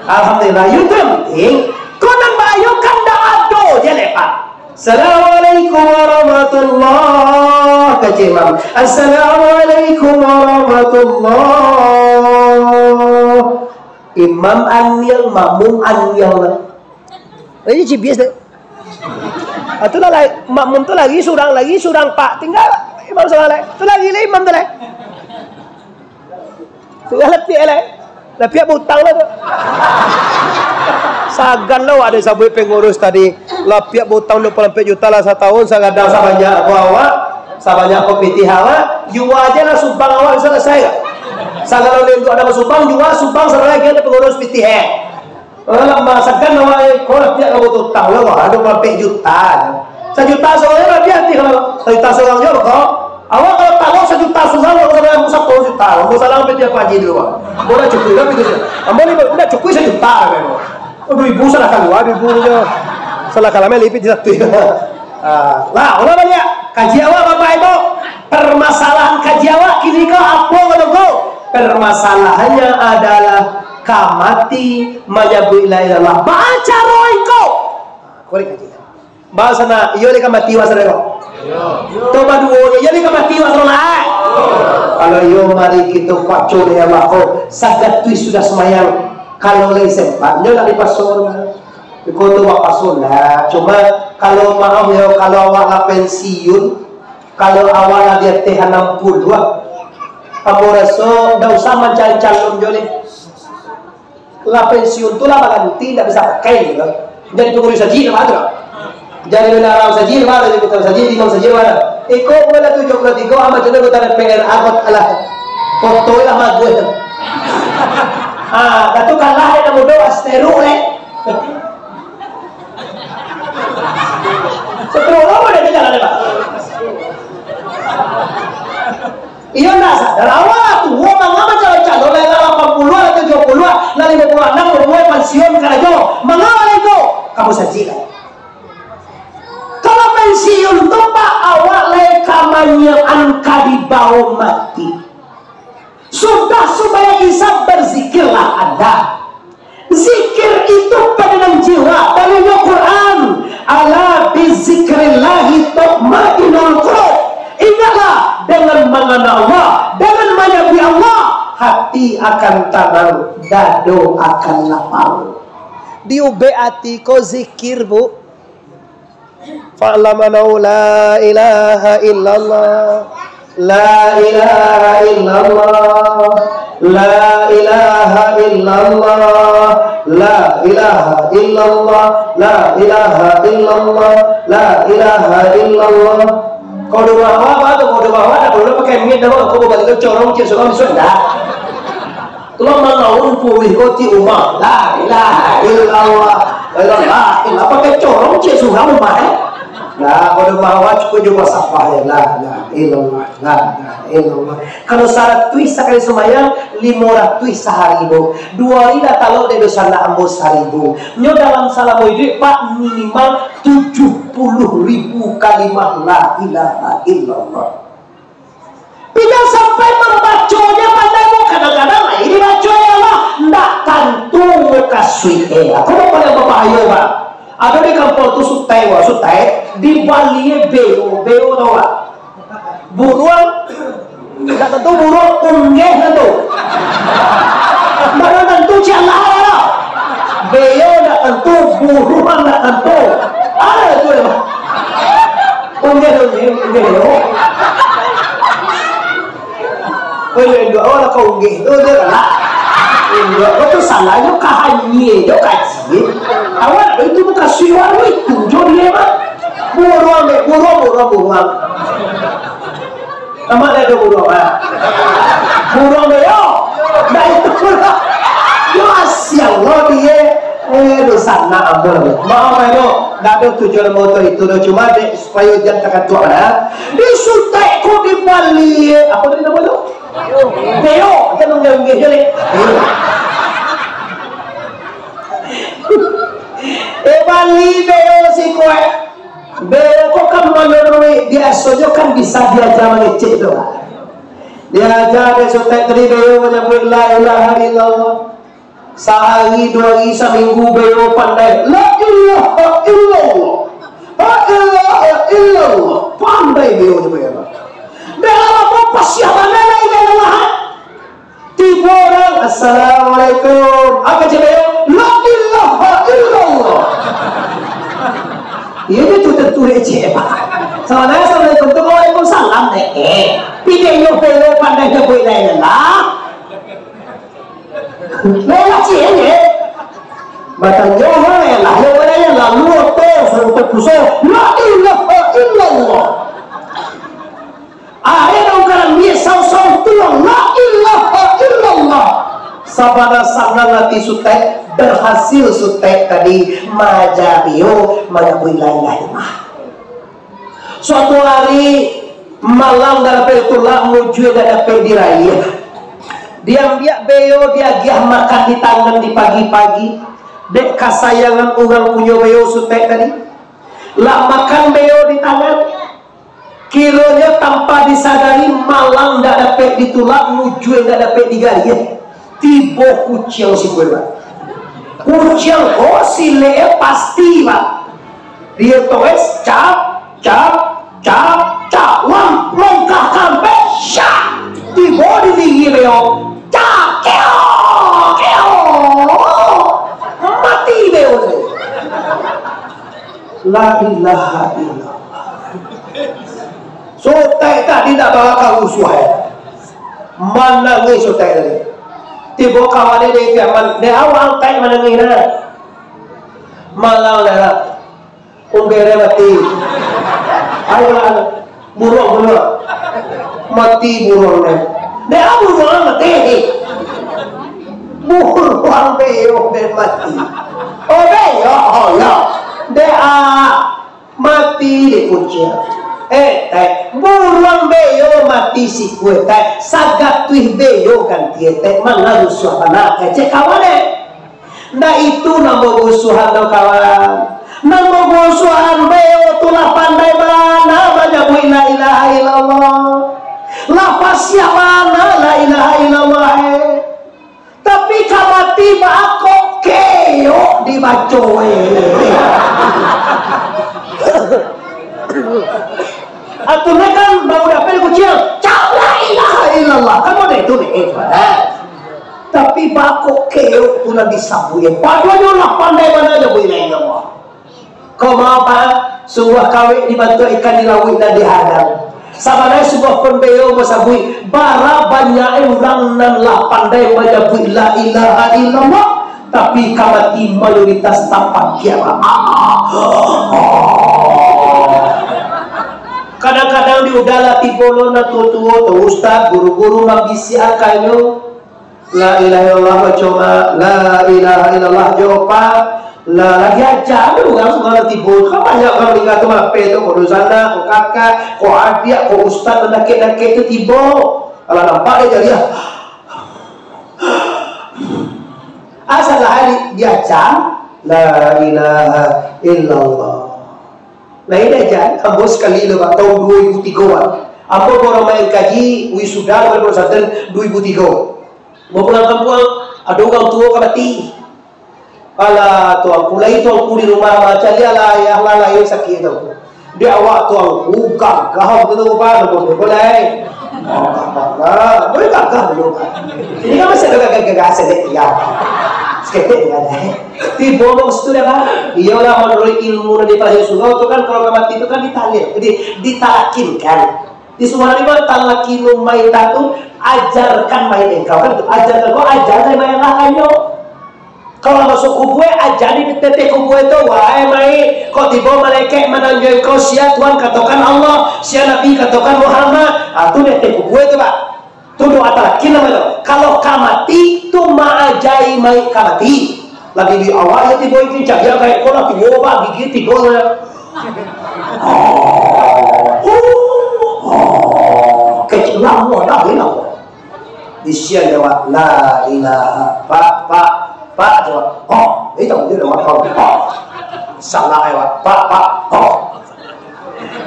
Alhamdulillah, itu yang penting. Kau nan baayo kan ndak ado je leh, Pak. "Assalamualaikum warahmatullah," kecek imam. "Assalamualaikum warahmatullah." Imam aniang, makmum aniang lah. Ini G P S tu. Ah, tu lah, lah, makmum tu lari surang, lari surang, Pak. Tinggal imam surang lai. Tu lari lai imam tu lai. Tinggal lapiak lai. Lapiak bautang lah tu. Sagan lo ado sabuik pengurus tadi. Lapiak bautang duo puluah ampek juta lah satahun, sagadang sabanyak apo awak, sabanyak apo pitih awak, jua je lah subang awak bisa selesai. Sagalo induak ado basumbang, jua subang, sadang lagi ado pengurus pitih, eh. Alah, masakan awak, eh, ko lah piak kamu tu, tahu lah, wah, ado barampek juta. Sajuta surang je lah, piak hati kalau sajuta surang je, kok. Awak kalau tahu sajuta surang, kalau sampai aku satu juta, mau salah sampai tiap pagi dulu, wah. Mau dah cukup lah, itu je. Ambo ni, udah cukup sajuta, kan. Oh, dua ribu salah kalua, dua ribu je. Salah kalua, lipit satu. Ah, lah, ulang baliak. Kaji awak, Bapak Ibu. Permasalahan kaji awak kini ko apo, Bapak Ibu? Permasalahannya adalah ka mati manyabuik la ilaha illallah. Baa caro iko? Korek kaji. Baa sanak, iyo lai ka mati wak sadang ko? Toba duo, iyo lai ka mati wak sadang lai. Kalau iyo, mari kito paco dek Allah ko. Sagatuih sudah sumayang. Kalau lai sempat, nyo nak dipaso. Iko tu bapaso lah. Cuma Kalau maaf yo, kalau awak lah pensiun, kalau awak lah di ateh anam puluah, ambo raso ndak usah mancari calon jo leh. Lah pensiun tu lah baganti, ndak bisa pakai gitu. Jadi pangurus sajik lah tu. Jadi menara sajik lah, jadi putra sajik, imam sajik lah. Iko mulai tujuh puluh tiga, amat jadi anggota D P R, agot alah. Foto lah bagus tu. Ah, dah tu kalah dek mudo asteru dek. Sepuluh lama dia jalan, Pak. Iyo, ndak sadar. Awak lah tuo, manga mancalon-calon, lah lapan puluah, lah tujuah puluah, lah limo puluah anam, umua pansiun karajo. Manga lai tu? Kamu saji lah. Kalau pensiun tu, Pak, awak lai ka manyiapan ka dibao mati. Sudah sumbayang Isya, berzikirlah Anda. Zikir itu penenang jiwa, dalilnyo Quran. "Ala bizikrillahi tatmainnul qulub." Ingatlah, dengan mangana Allah, dengan manyabuik Allah, hati akan tanang, dado akan lapang. Diubek ati ko zikir, Bu. Fa'lam annahu la ilaha illallah. La ilaha illallah. La ilaha illallah. La ilaha illallah. La ilaha illallah. La ilaha illallah. Kau doa apa tu? Kau doa apa? Kau doa pakai mic dah, kau balik ke corong, cek surang, sudah. Lo mangaun kuih ko ti umah. La ilaha illallah. La ilaha illallah. Pakai corong cek surang umah, eh. Nah, kalau umah awak cukup jo basapah, ya. La ilaha illallah. La ilaha illallah. Kalau saratuih sakali sumbayang, limo ratuih sahari, Bu. Duo hari lah talok dek dosa nak ambo saribu. Nyo dalam salamo iduik, Pak, minimal tujuh puluh ribu kalimah la ilaha illallah. Pina sampai mambaconyo pandai, Bu, kadang-kadang lai dibaco, ya Allah, ndak tantu mukasuik, eh. Aku mau paling babahayo, Pak. Ado di kampung tu sutai, wah, sutai, dibali beo, beo tau, Pak? Buruang, ndak tantu buruang, unggeh tantu. Ndak tantu cialah, ya Allah. Beo ndak tantu, buruang ndak tantu. Ada tu, ya, Pak. Unggeh, unggeh, unggeh, yo. Kau yo induak awak lah kau unggeh tu, dia lah. Induak kau tu salahnyo kahanyie jo kaji. Awak tu itu bukan siwar itu, jo dia mah. Buruang dek, buruang, buruang, buruang. Amak dah ada buruang, ah. Buruang dek, yo. Dah itu buruang. Yo, asiang lo dia. Eh, dosa nak ambo lah. Maaf, Pak, yo. Ndak ado tujuan moto itu doh. Cuma dek Supayo jan takatuak lah. Disutek ko dibali. Apo tadi namo tu? Beo. Jan unggeh-unggeh je, leh. Eh, bali beo siko, eh. Beo ko kan manuruik, biasonyo kan bisa diaja mangecek tu. Diaja dek sutek tadi beo manyabuik la ilaha illallah. Sahari, duo hari, saminggu, beo pandai. La ilaha illallah. La ilaha illallah. Pandai beo tu, beo. Dalam apa pasiah bana la ilaha illallah? Tibo urang, "Assalamualaikum." Apo cek beo? La ilaha illallah. Iyo, itu tantu receh, Pak. Sabananyo assalamualaikum tu waalaikumsalam, eh. Eh, pidek nyo beo pandai nyabuik la ilaha illallah. Lah, lah, ciek, eh. Batanyo, hai, lah, yo, lah, yo, lalu, oto, suruh terpuso. La ilaha illallah. Akhirnyo urang karambia sau-sau tuang, la ilaha illallah. Sabana sanang ati sutek, berhasil sutek tadi, maaja beo, manyabuik la ilaha illallah. Suatu hari, malang ndak dapek ditulak, mujua ndak dapek diraih. Diambiak beo, diagiah makan di tangan di pagi-pagi. Dek kasayangan urang punyo beo sutek tadi. Lah makan beo di tangan. Kironyo tanpa disadari, malang ndak dapek ditulak, mujua ndak dapek digariah. Tibo kuciang siko, Pak. Kuciang ko silek pasti, Pak. Dia towes, cap, cap, cap, cap, lam, longkah kampek, syak, tibo di lingi beo, cak, keo, keo, mati beo tu. La ilaha illallah. Sotek tadi ndak bakal rusuah, eh. Manangih sotek tadi. Tibo kawan dia dari Piaman, dia awak angkai manangih nah. Malang dah lah. Umbere mati. Ayolah, buruang, buruang. Mati buruang deh. Dek, ah, buruang mati. Buruang beo deh mati. Oh, beo, oh, ya. Dek, ah, mati dek kuciang. Eh, tai, buruang beo mati sikua, tai. Sagatuih beo ganti, tai. Manga rusuah bana, kecek kawan, eh. Ndak itu nan barusuhan tu, kawan. Nan barusuhan beo tu lah pandai bana manyabuik la ilaha illallah. Lah pasiak bana la ilaha illallah, eh. Tapi ka mati baa kok keok dibaco, eh. Atunyo kan baru dapek kuciang, cak la ilaha illallah. Kan model itu deh, eh, kawan. Tapi baa kok keok tu nan disabuik, eh. Padohal lah pandai bana nyabuik la ilaha illallah. Kok mau, Pak? Sungguah kawek dibantuak ikan di lauik nan dihadang. Sabananyo sungguah pun beo basabuik, bara banyak urang nan lah pandai manyabuik la ilaha illallah, tapi ka mati mayoritas tapakiak, Pak. Kadang-kadang di udah lah tibo lo nan tuo-tuo tu, ustaz, guru-guru mambisiak akannyo, La ilaha illallah baco ma, la ilaha illallah jo pa, la, lagi aja tu urang suko lah tibo tu. Kan banyak urang maningga tu, mape tu, ko dunsanak, ko kakak, ko adiak, ko ustaz, mandakek-dakek tu tibo. Alah nampak dek jariah. Asa lah di, diaca, la ilaha illallah. Nah, ini aja, ambo sakali lo, Pak, tahun duo ribu tigo, Pak. Ambo baru main kaji, wisuda, dari pondok pesantren, duo ribu tigo. Mau pulang kampuang, ado urang tuo ka mati. Alah, tuangku, lai tuangku di rumah, macam dia lah, ayah lah, lahir sakit tu. Di awak tuangku, gagah tu tu, Pak, nombor dua boleh. Oh, gagah, boleh gagah dulu, Pak. Ini kan masih ada gagah-gagah, sedek tinggal. Seketek tinggal, eh. Tibo bang situ dah, Pak. Iyolah, menurut ilmu dari Pak Surau tu kan, kalau ka mati tu kan ditalin, di, ditalakinkan. Di Sumatera ni, Bang, talakinu maitah tu, ajarkan mayit engkau, kan gitu. Ajarkan kau, ajarkan mayit lah, ayo. Kalau masuk kubur, ajari di teteh kubur tu, wahai mayit, kok tibo malaikat mananyo engkau, sia Tuhan katokan Allah, sia Nabi katokan Muhammad. Ah, tu teteh kubur tu, Pak. Tu doa talakin namonyo. Kalau ka mati, tu maajai mayit ka mati. Lah bibik awak yo tibo itu, cak dia kayak ko lah tuo, Pak, gigi tigo lah. Oh, oh, kecil lah, mudah lah. Di siang jawab, "La ilaha, Pak, Pak, Pak," jawab. Oh, itu dia dah makan. Oh. Salah jawab, "Pak, Pak, oh."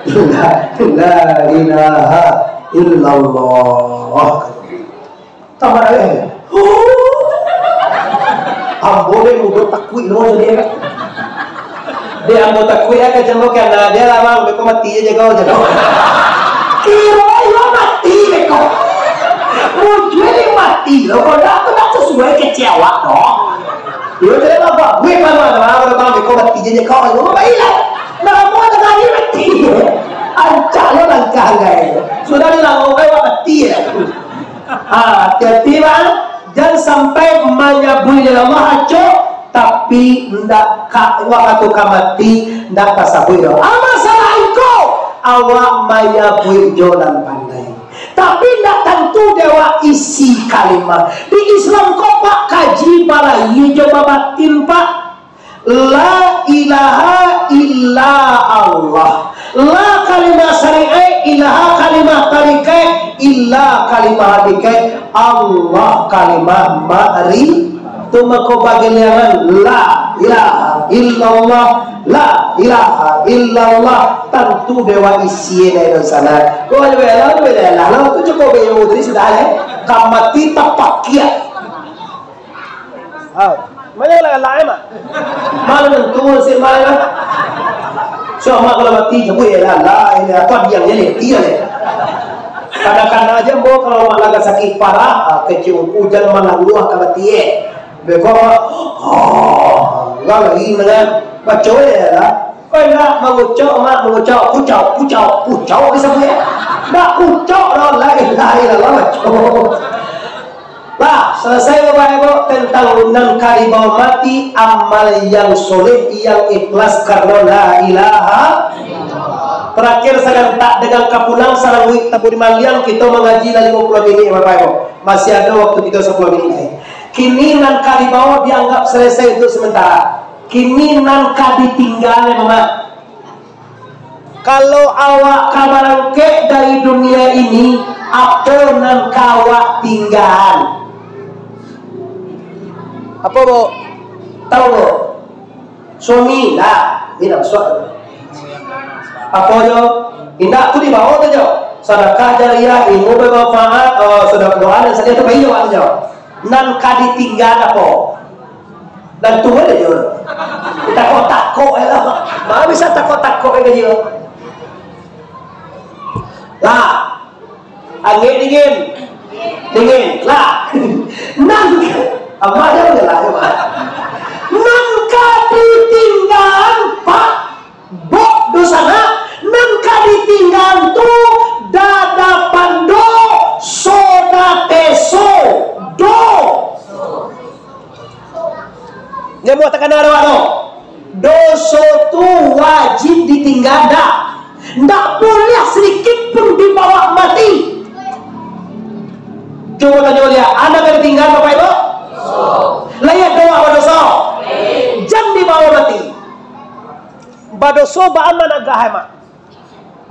La, la ilaha illallah. Tambah darah. Ambo dek mudo takuik lo jadi. Dek ambo takuik ya, kacambo kena dia lah, bang, beko mati aja kau, jago. Kiro iyo mati beko. Mujue dek mati lo, kau dah, kau dah sesuai kecewak dong. Iyo, jadi apa? Gue kan mana, bang, beko mati aja kau, lo baiklah. Nah, mau ada lagi mati. Ancak lo langkah, guys. Sudah dilangkah, kayak mati ya. Ah, hati-hati, bang. Jan sampai manyabuik dek Allah acok, tapi ndak ka, wakatu ka mati, ndak tasabuik doh. Ah, masalah iko, awak manyabuik jo nan pandai. Tapi ndak tantu dek awak isi kalimah. Di Islam ko, Pak, kaji balahia jo babatin, Pak. La ilaha illa Allah. La kalimah syariat, ilaha kalimah tarikat, illa kalimah hakikat, Allah kalimah ma'ri-. Tu mako bageliangan la ilaha illallah, la ilaha illallah. Tantu dewa isi dari sana. Kau ada bela, ada bela lah. Lah tu cukup bela tadi sudah, eh. Kamati tapakiak. Ah, mana lah, lah, emak? Malam tu, si malam. So, mak kalau mati, jabu ya lah, lah, ini apa dia, ini, dia, ni. Kadang-kadang aja, mau kalau mak lagi sakit parah, ah, kecil hujan malah luah ka mati, eh. Beko, oh, lah lagi, dengan baca ya lah. Indak mangucok, mak, mangucok, kucok, kucok, kucok disabuik. Indak kucok doh, la ilaha illallah, kucok. Lah, salasai Bapak Ibu tantang nan ka dibawo mati, amal yang soleh, yang ikhlas karano la ilaha. Tarakhir sagantak, dengan kapulang saranguik tabu di maliang, kito mangaji lah limo puluah minik, Bapak Ibu. Masih ado waktu kito sapuluah minik lai. Kini nan ka dibawo dianggap salasai untuk sementara. Kini nan ka ditinggaan, Mak. Kalau awak ka barangkek dari dunia ini, apo nan ka awak tinggaan? Apo, Bu? Tahu, Bu? Suami, lah. Ini dah masuak tu. Apo jo? Indak tu dibawo tu jo. Sadakah jariah, ilmu bermanfaat, oh, sudah doa dan sadia tu, bayi awak tu jo. Nan ka ditinggaan apo? Nan tuo dek iyo. Takok-takok je lah. Ma bisa takok-takok je ka iyo. Lah. Angek dingin. Dingin. Lah. Nan, amak jan lah, amak. Nan ka ditinggaan, Pak. Bok dosanak, nan ka ditinggaan tu, dadapan do, so dateso, do. Nyo muah takana dek awak tu. Doso tu wajib ditinggaan, dak? Ndak buliah sadikit pun dibawo mati. Cubo tanyo liak, ado ka ditinggaan, Bapak Ibu? Lai ado awak badoso? Jan dibawo mati. Badoso baamal agak, hai, Mak.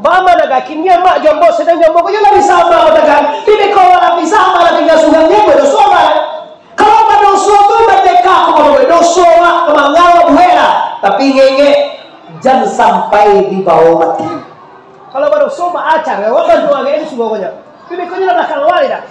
Baamal agak, kini Mak jo ambo sadang, jo ambo ko yo lah bisa amal tagak. Kini ko awak lah bisa amal, tingga surang, nyo badoso, Mak. Kalau badoso tu, bateka ko, kalau badoso, Mak, mangawak buek lah. Tapi ingek-ingek, jan sampai dibawo mati. Kalau badoso, baa caro awak bantu agak itu sugo ko nyo. Tapi beko nyo lah balakang awak, dak?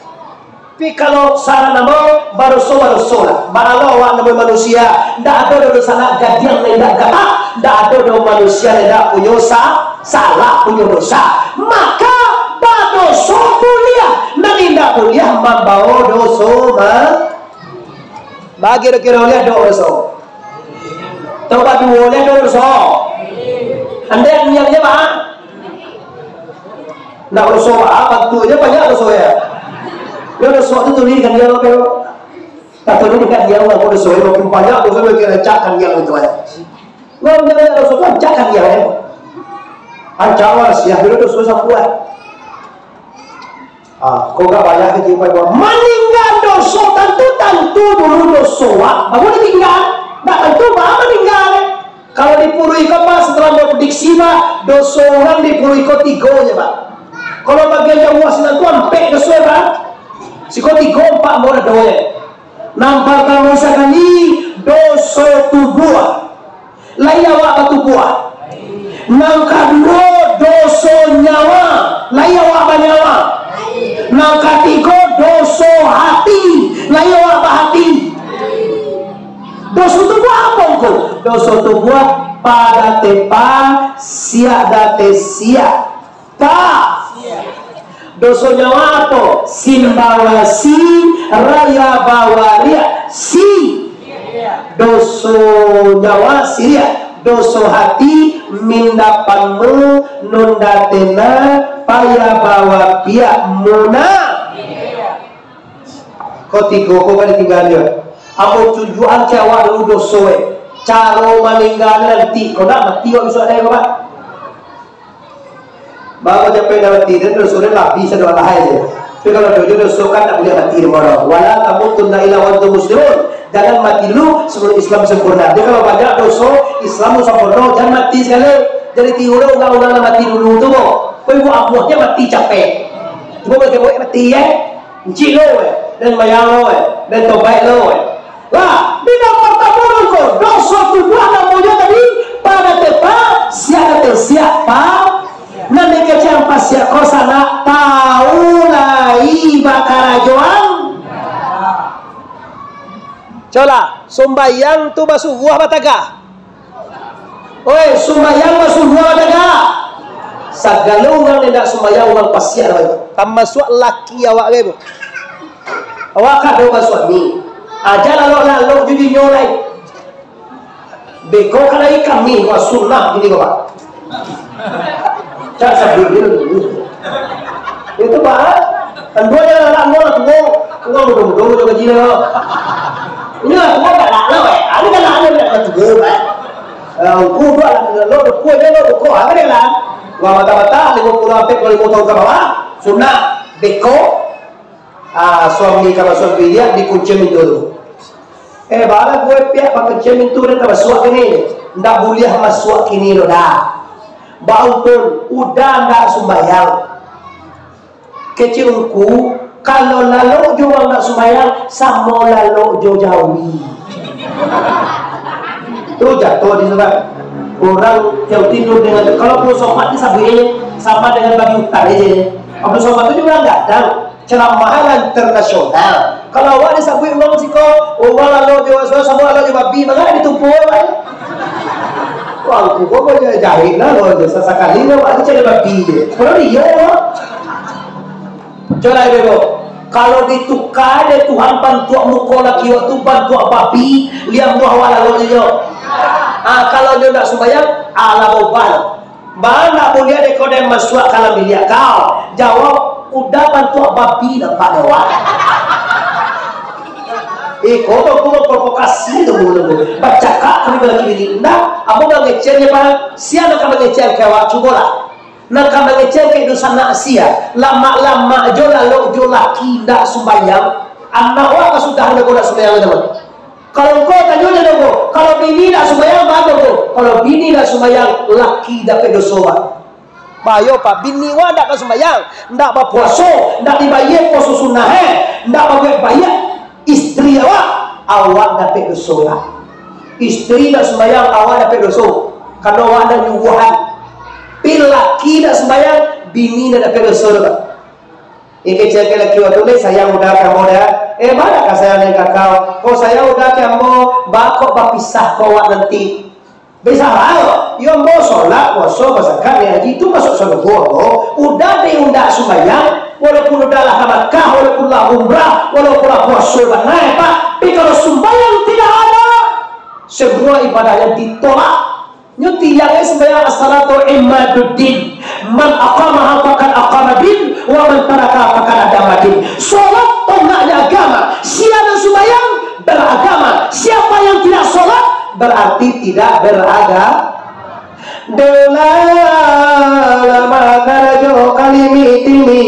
Tapi kalau saran ambo, badoso, badoso lah. Baa lo awak namonyo manusia, ndak ado doh dosanak gadiang nan indak gatak, ndak ado doh manusia nan indak punyo sa-, salah, punyo dosa. Maka, badoso buliah, nan indak buliah mambawo doso, ma-, bagi kiro-kiro buliah doso. Tau baduo buliah doso. Andai niatnyo, Pak. Ndak doso baa, bantuaknyo banyak doso, yo. Yo, doso tu tuli kandiang apo? Kato tuli kandiang apo doso, yo, makin banyak doso, makin rancak kandiang itu, yo. Makin banyak doso tu rancak kandiang, yo. Rancak lah, sia, bilo doso sambuah. Ah, kok gak banyak kecil, Pak, buat maningga doso, tantu, tantu dulu doso, wak, baru ditingga. Ndak tantu baa maningga, yo. Kalau di Puruiko, Pak, setelah baru prediksi, Pak, doso urang di Puruiko tigo nyo, Pak. Kalau bagian jauah sinan tu ampek doso, Pak. Siko tigo, ampak, ambo ado, yo. Nan partamo sakali, doso tubuah. Lai awak batubuah. Nan kaduo, doso nyawa. Lai awak banyawa. Nan katigo, doso hati. Lai awak bahati. Doso tubuah apo ngko? Doso tubuah padatepa, siak datesiak. Pa. Doso nyawa apo? Simbawa si, raya bawariak. Si. Doso nyawa siriak. Doso hati minda panu, nunda tena, paya bawa piak, muna. Ko tigo ko ka ditinggaan juo. Ambo tunjuakan ka awak dulu doso, eh. Caro maninggaan nanti, kok ndak mati awak bisuak ado, Bapak. Baru capek dah mati, dan doso dah habis, ado alahai je. Tapi kalau dojo doso kan tak boleh mati di mana. Wala tamutunna illa wa antum muslimun. Jangan mati dulu sebelum Islam sempurna. Jadi kalau banyak doso, Islam tu sempurna, jangan mati sekali. Jadi tiru undang-undang nak mati dulu tu, bo. Kau ibu amuahnya mati capek. Cuma boleh mati, ya. Encik lo, eh, dan mayang lo, eh, dan tobaik lo, eh. Lah, di nan partamo ko, doso tubuah namonyo tadi, padatepa, siak datesiak, pa. Nan dikecek pasiak ko sanak, tau lai bakarajoan. Colah, sumbayang tu basubuah batagah. Oi, sumbayang basubuah batagah. Sagalo urang nan indak sumbayang, urang pasiak lah itu. Tamasuak laki awak gai, Bu. Awak kado basuami. Aja lalok-lalok judinyo lai. Beko ka lai kami, wah, sunnah gini ko, Pak. Cak sabuik dia dulu. Itu, Pak. Kan duo je lah, duo lah, duo. Duo mudo-mudo, mudo kecil lah. Ini lah, duo galak lah, weh. Ado galak, ado galak, duo, Pak. Eh, ungku duo lah, lo duo je, lo duo, apa dia lah? Wah, mata-mata, lima puluh sampai dua puluh lima tahun ke bawah, sunnah, beko. Ah, suami ka masuak bilik, dikunci pintu tu. Eh, bala gue piak pakunci pintu, den ka masuak kini. Ndak buliah masuak kini lo dah. Baumpun, udah ndak sumbayang. Kecek ungku, kalau lalok jo urang ndak sumbayang, samo lalok jo jawi. Tu jatuah di sana. Orang yang tidur dengan, kalau puluah sompat ni sabuiknyo, sama dengan babi hutan aja. Puluah sompat tu juga gadang. Ceramah lah internasional. Kalau awak disabuik urang siko, urang lalok jo, samo lalok jo babi, manga ditumpu awak. Wah, aku kok banyak jahit lah, lo, sasakali lah, awak tu cari babi je. Kalau dia, wah. Coba lah, Ibu. Kalau dituka dek Tuhan bantuak muko laki awak tu, bantuak babi, liang buah awak lalok je, yo. Ah, kalau dia ndak sumbayang, alah, bobal. Ba, ndak buliah dek kau den masuak ka dalam biliak kau. Jawab, udah bantuak babi nampak dek awak. Eh, kau tu, kau provokasi tu, kau tu. Bacakak kami laki bini. Ndak, ambo mangecek je, Pak. Sia nan ka mangecek ka awak, cubolah. Nan ka mangecek ka dunsanak sia. Lamak-lamak jo lalok jo laki ndak sumbayang. Anak awak ka sudah ndak sumbayang, teman. Kalau engkau tanyo je dong ko, kalau bini ndak sumbayang, baa ko? Kalau bini ndak sumbayang, laki dapek doso, Pak. Bahayo, Pak. Bini awak ndak basumbayang, ndak bapuaso, ndak dibayia puaso sunah, eh, ndak babuek baiak istri awak, awak dapek doso, Pak. Istri ndak sumbayang, awak dapek doso, karano awak ndak nyuruahan. Pi laki ndak sumbayang, bini ndak dapek doso, Pak. Iko cakek laki waktu ni, sayang udah ka ambo dah. Eh, baa ka sayang den ka kau? Kok sayang udah ka ambo, baa kok bapisah ko awak nanti? Bisa lah, yo ambo solat, puaso, basakat, naiak haji, tu masuak sarugo ambo. Udah di undak sumbayang, walaupun udah lah ka Makkah, walaupun lah umrah, walaupun lah puaso bana, Pak. Tapi kalau sumbayang tidak ada, semua ibadahnya ditolak. Nyo tiang, eh, sumbayang as-salatu imaduddin. Man aqamaha faqad aqamaddin, wa man tarakaha faqad hadamaddin. Solat tongaknyo agama. Sia nan sumbayang, beragama. Siapa yang tidak solat, berarti tidak beragama. Dek ulah lama karajo kalimi-timi,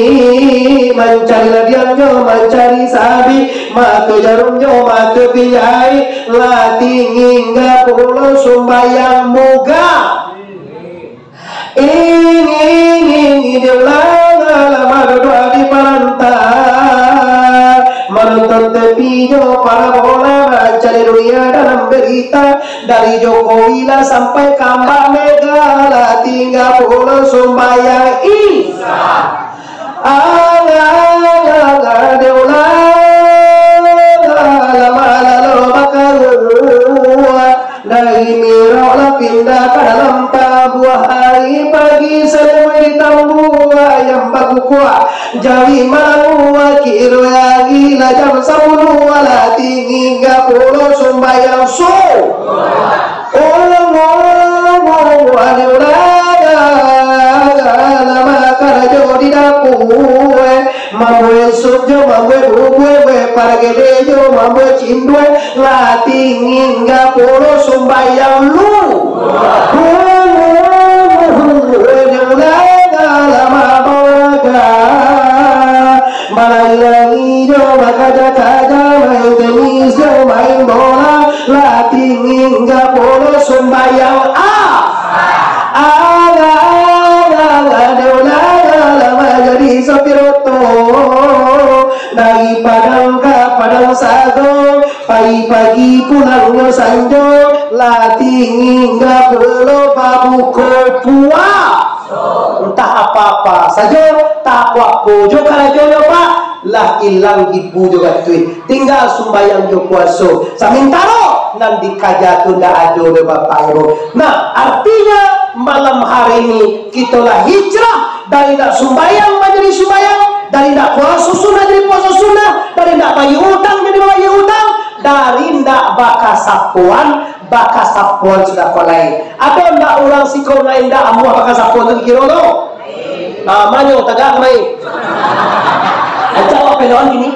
mancari ladiang jo mancari sabi, mato jarum jo mato pinjai, lah tinggi pulo sumbayang muga. Ingin, ingin, dek ulah lama duduak di paranta, manonton T V jo parabola, mancari dunia dalam berita. Dari Jokowi lah sampai ka Mbak Mega, lah tingga pulo sumbayang Isya. Alah, alah, alah, dek ulah, alah, alah, alah, lo bakaruah. Dari Mirok lah pindah ka dalam tabuah. Ari pagi salamai di tambuah, ayam bakukuak, jawi malangua, kiro ari lah jam sapuluah, lah tinggi ka pulo sumbayang su-, oh, oh, oh, oh, aduh, lah, lah, lah, lama karajo di dapua, eh. Mambuek sup jo mambuek bubua, buek paragede jo mambuek cindua, lah tinggi ka pulo sumbayang lu. Hu, hu, hu, hu, hu, lah, lah, lama bawaga. Malari-lari jo bakaja-kaja, main tenis jo main bola, lah tinggi ka pulo sumbayang a. Alah, alah, alah, dek ulah, alah, manjadi sopir oto. Dari Padang ka Padang Sago, pagi-pagi pulangnyo sanjo, lah tinggi ka pulo babuko puaso. Antah apa-apa sajo, tak apo-apo jo karajonyo, Pak, lah ilang ibu jo gatuih. Tingga sumbayang jo puaso. Samantaro nan dikaja tu ndak ado doh, Bapak Ibu. Nah, artinya malam hari ini kito lah hijrah dari ndak sumbayang manjadi sumbayang, dari ndak puaso sunah jadi puaso sunah, dari ndak bayia utang jadi bayia utang, dari ndak bakasapoan Bakasapoan sudah ko lai. Ado ndak urang siko nan indak amuah bakasapoan tu dikiro tu? Ah, manyo tagak kamari. Acak awak peloan kini.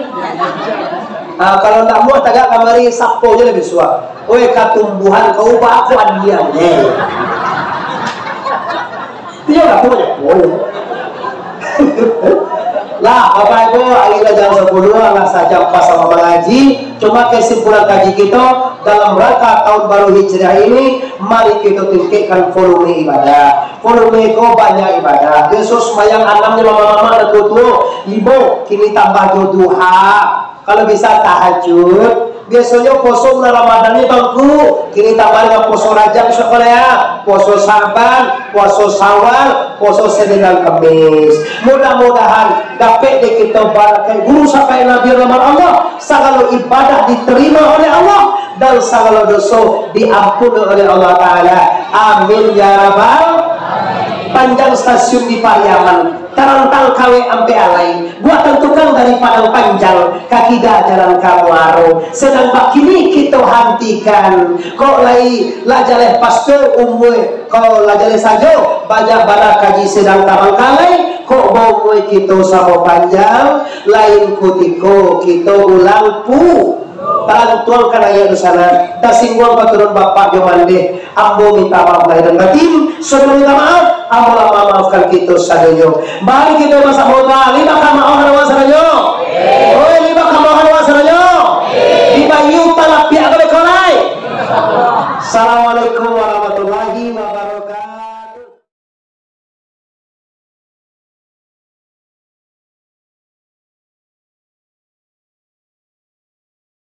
Ah, kalau ndak amuah tagak kamari, sapo je lah bisuak. Oi, katumbuhan kau bako anian, eh. Iyo lah, tu banyak poin. Lah, Bapak Ibu, hari lah jam sapuluah, lah sajam pas sama mangaji. Cuma kesimpulan kaji kito, dalam rangka tahun baru Hijriah ini, mari kito tingkekkan volume ibadah. Volume ko banyak ibadah. Biaso sumbayang anam ni mamak-mamak nan tuo-tuo, limo, kini tambah jo duha. Kalau bisa tahajud, biasonyo puaso bulan Ramadan ni bangku, kini tambah dengan puaso Rajab, insya Allah ya, puaso Sa'ban, puaso Syawal, puaso Senin dan Kamis. Mudah-mudahan dapek dek kito barakat guru sampai Nabi rahmat Allah, sagalo ibadah diterima oleh Allah, dan sagalo doso diampuni oleh Allah Ta'ala. Amin ya rabbal. Panjang stasiun di Pariaman, tarantang kawek ampek alai, buatan tukang dari Padang Panjang, ka kida jalan ka Muaro. Sadang bakini kito hantikan, kok lai lah jaleh pasto umua, kok lah jaleh sajo, banyak bana kaji sadang tabangkalai, kok baumua kito samo panjang, lain kutiko kito ulang pu. Talantuang ka naiak di sana, tasingguang ka turun bapak jo mandeh. Ambo minta maaf lahir dan batin, sudah minta maaf, ambo lah mamaafkan kito sadonyo. Mari kito basamo bali bakamaoh lawan sadonyo.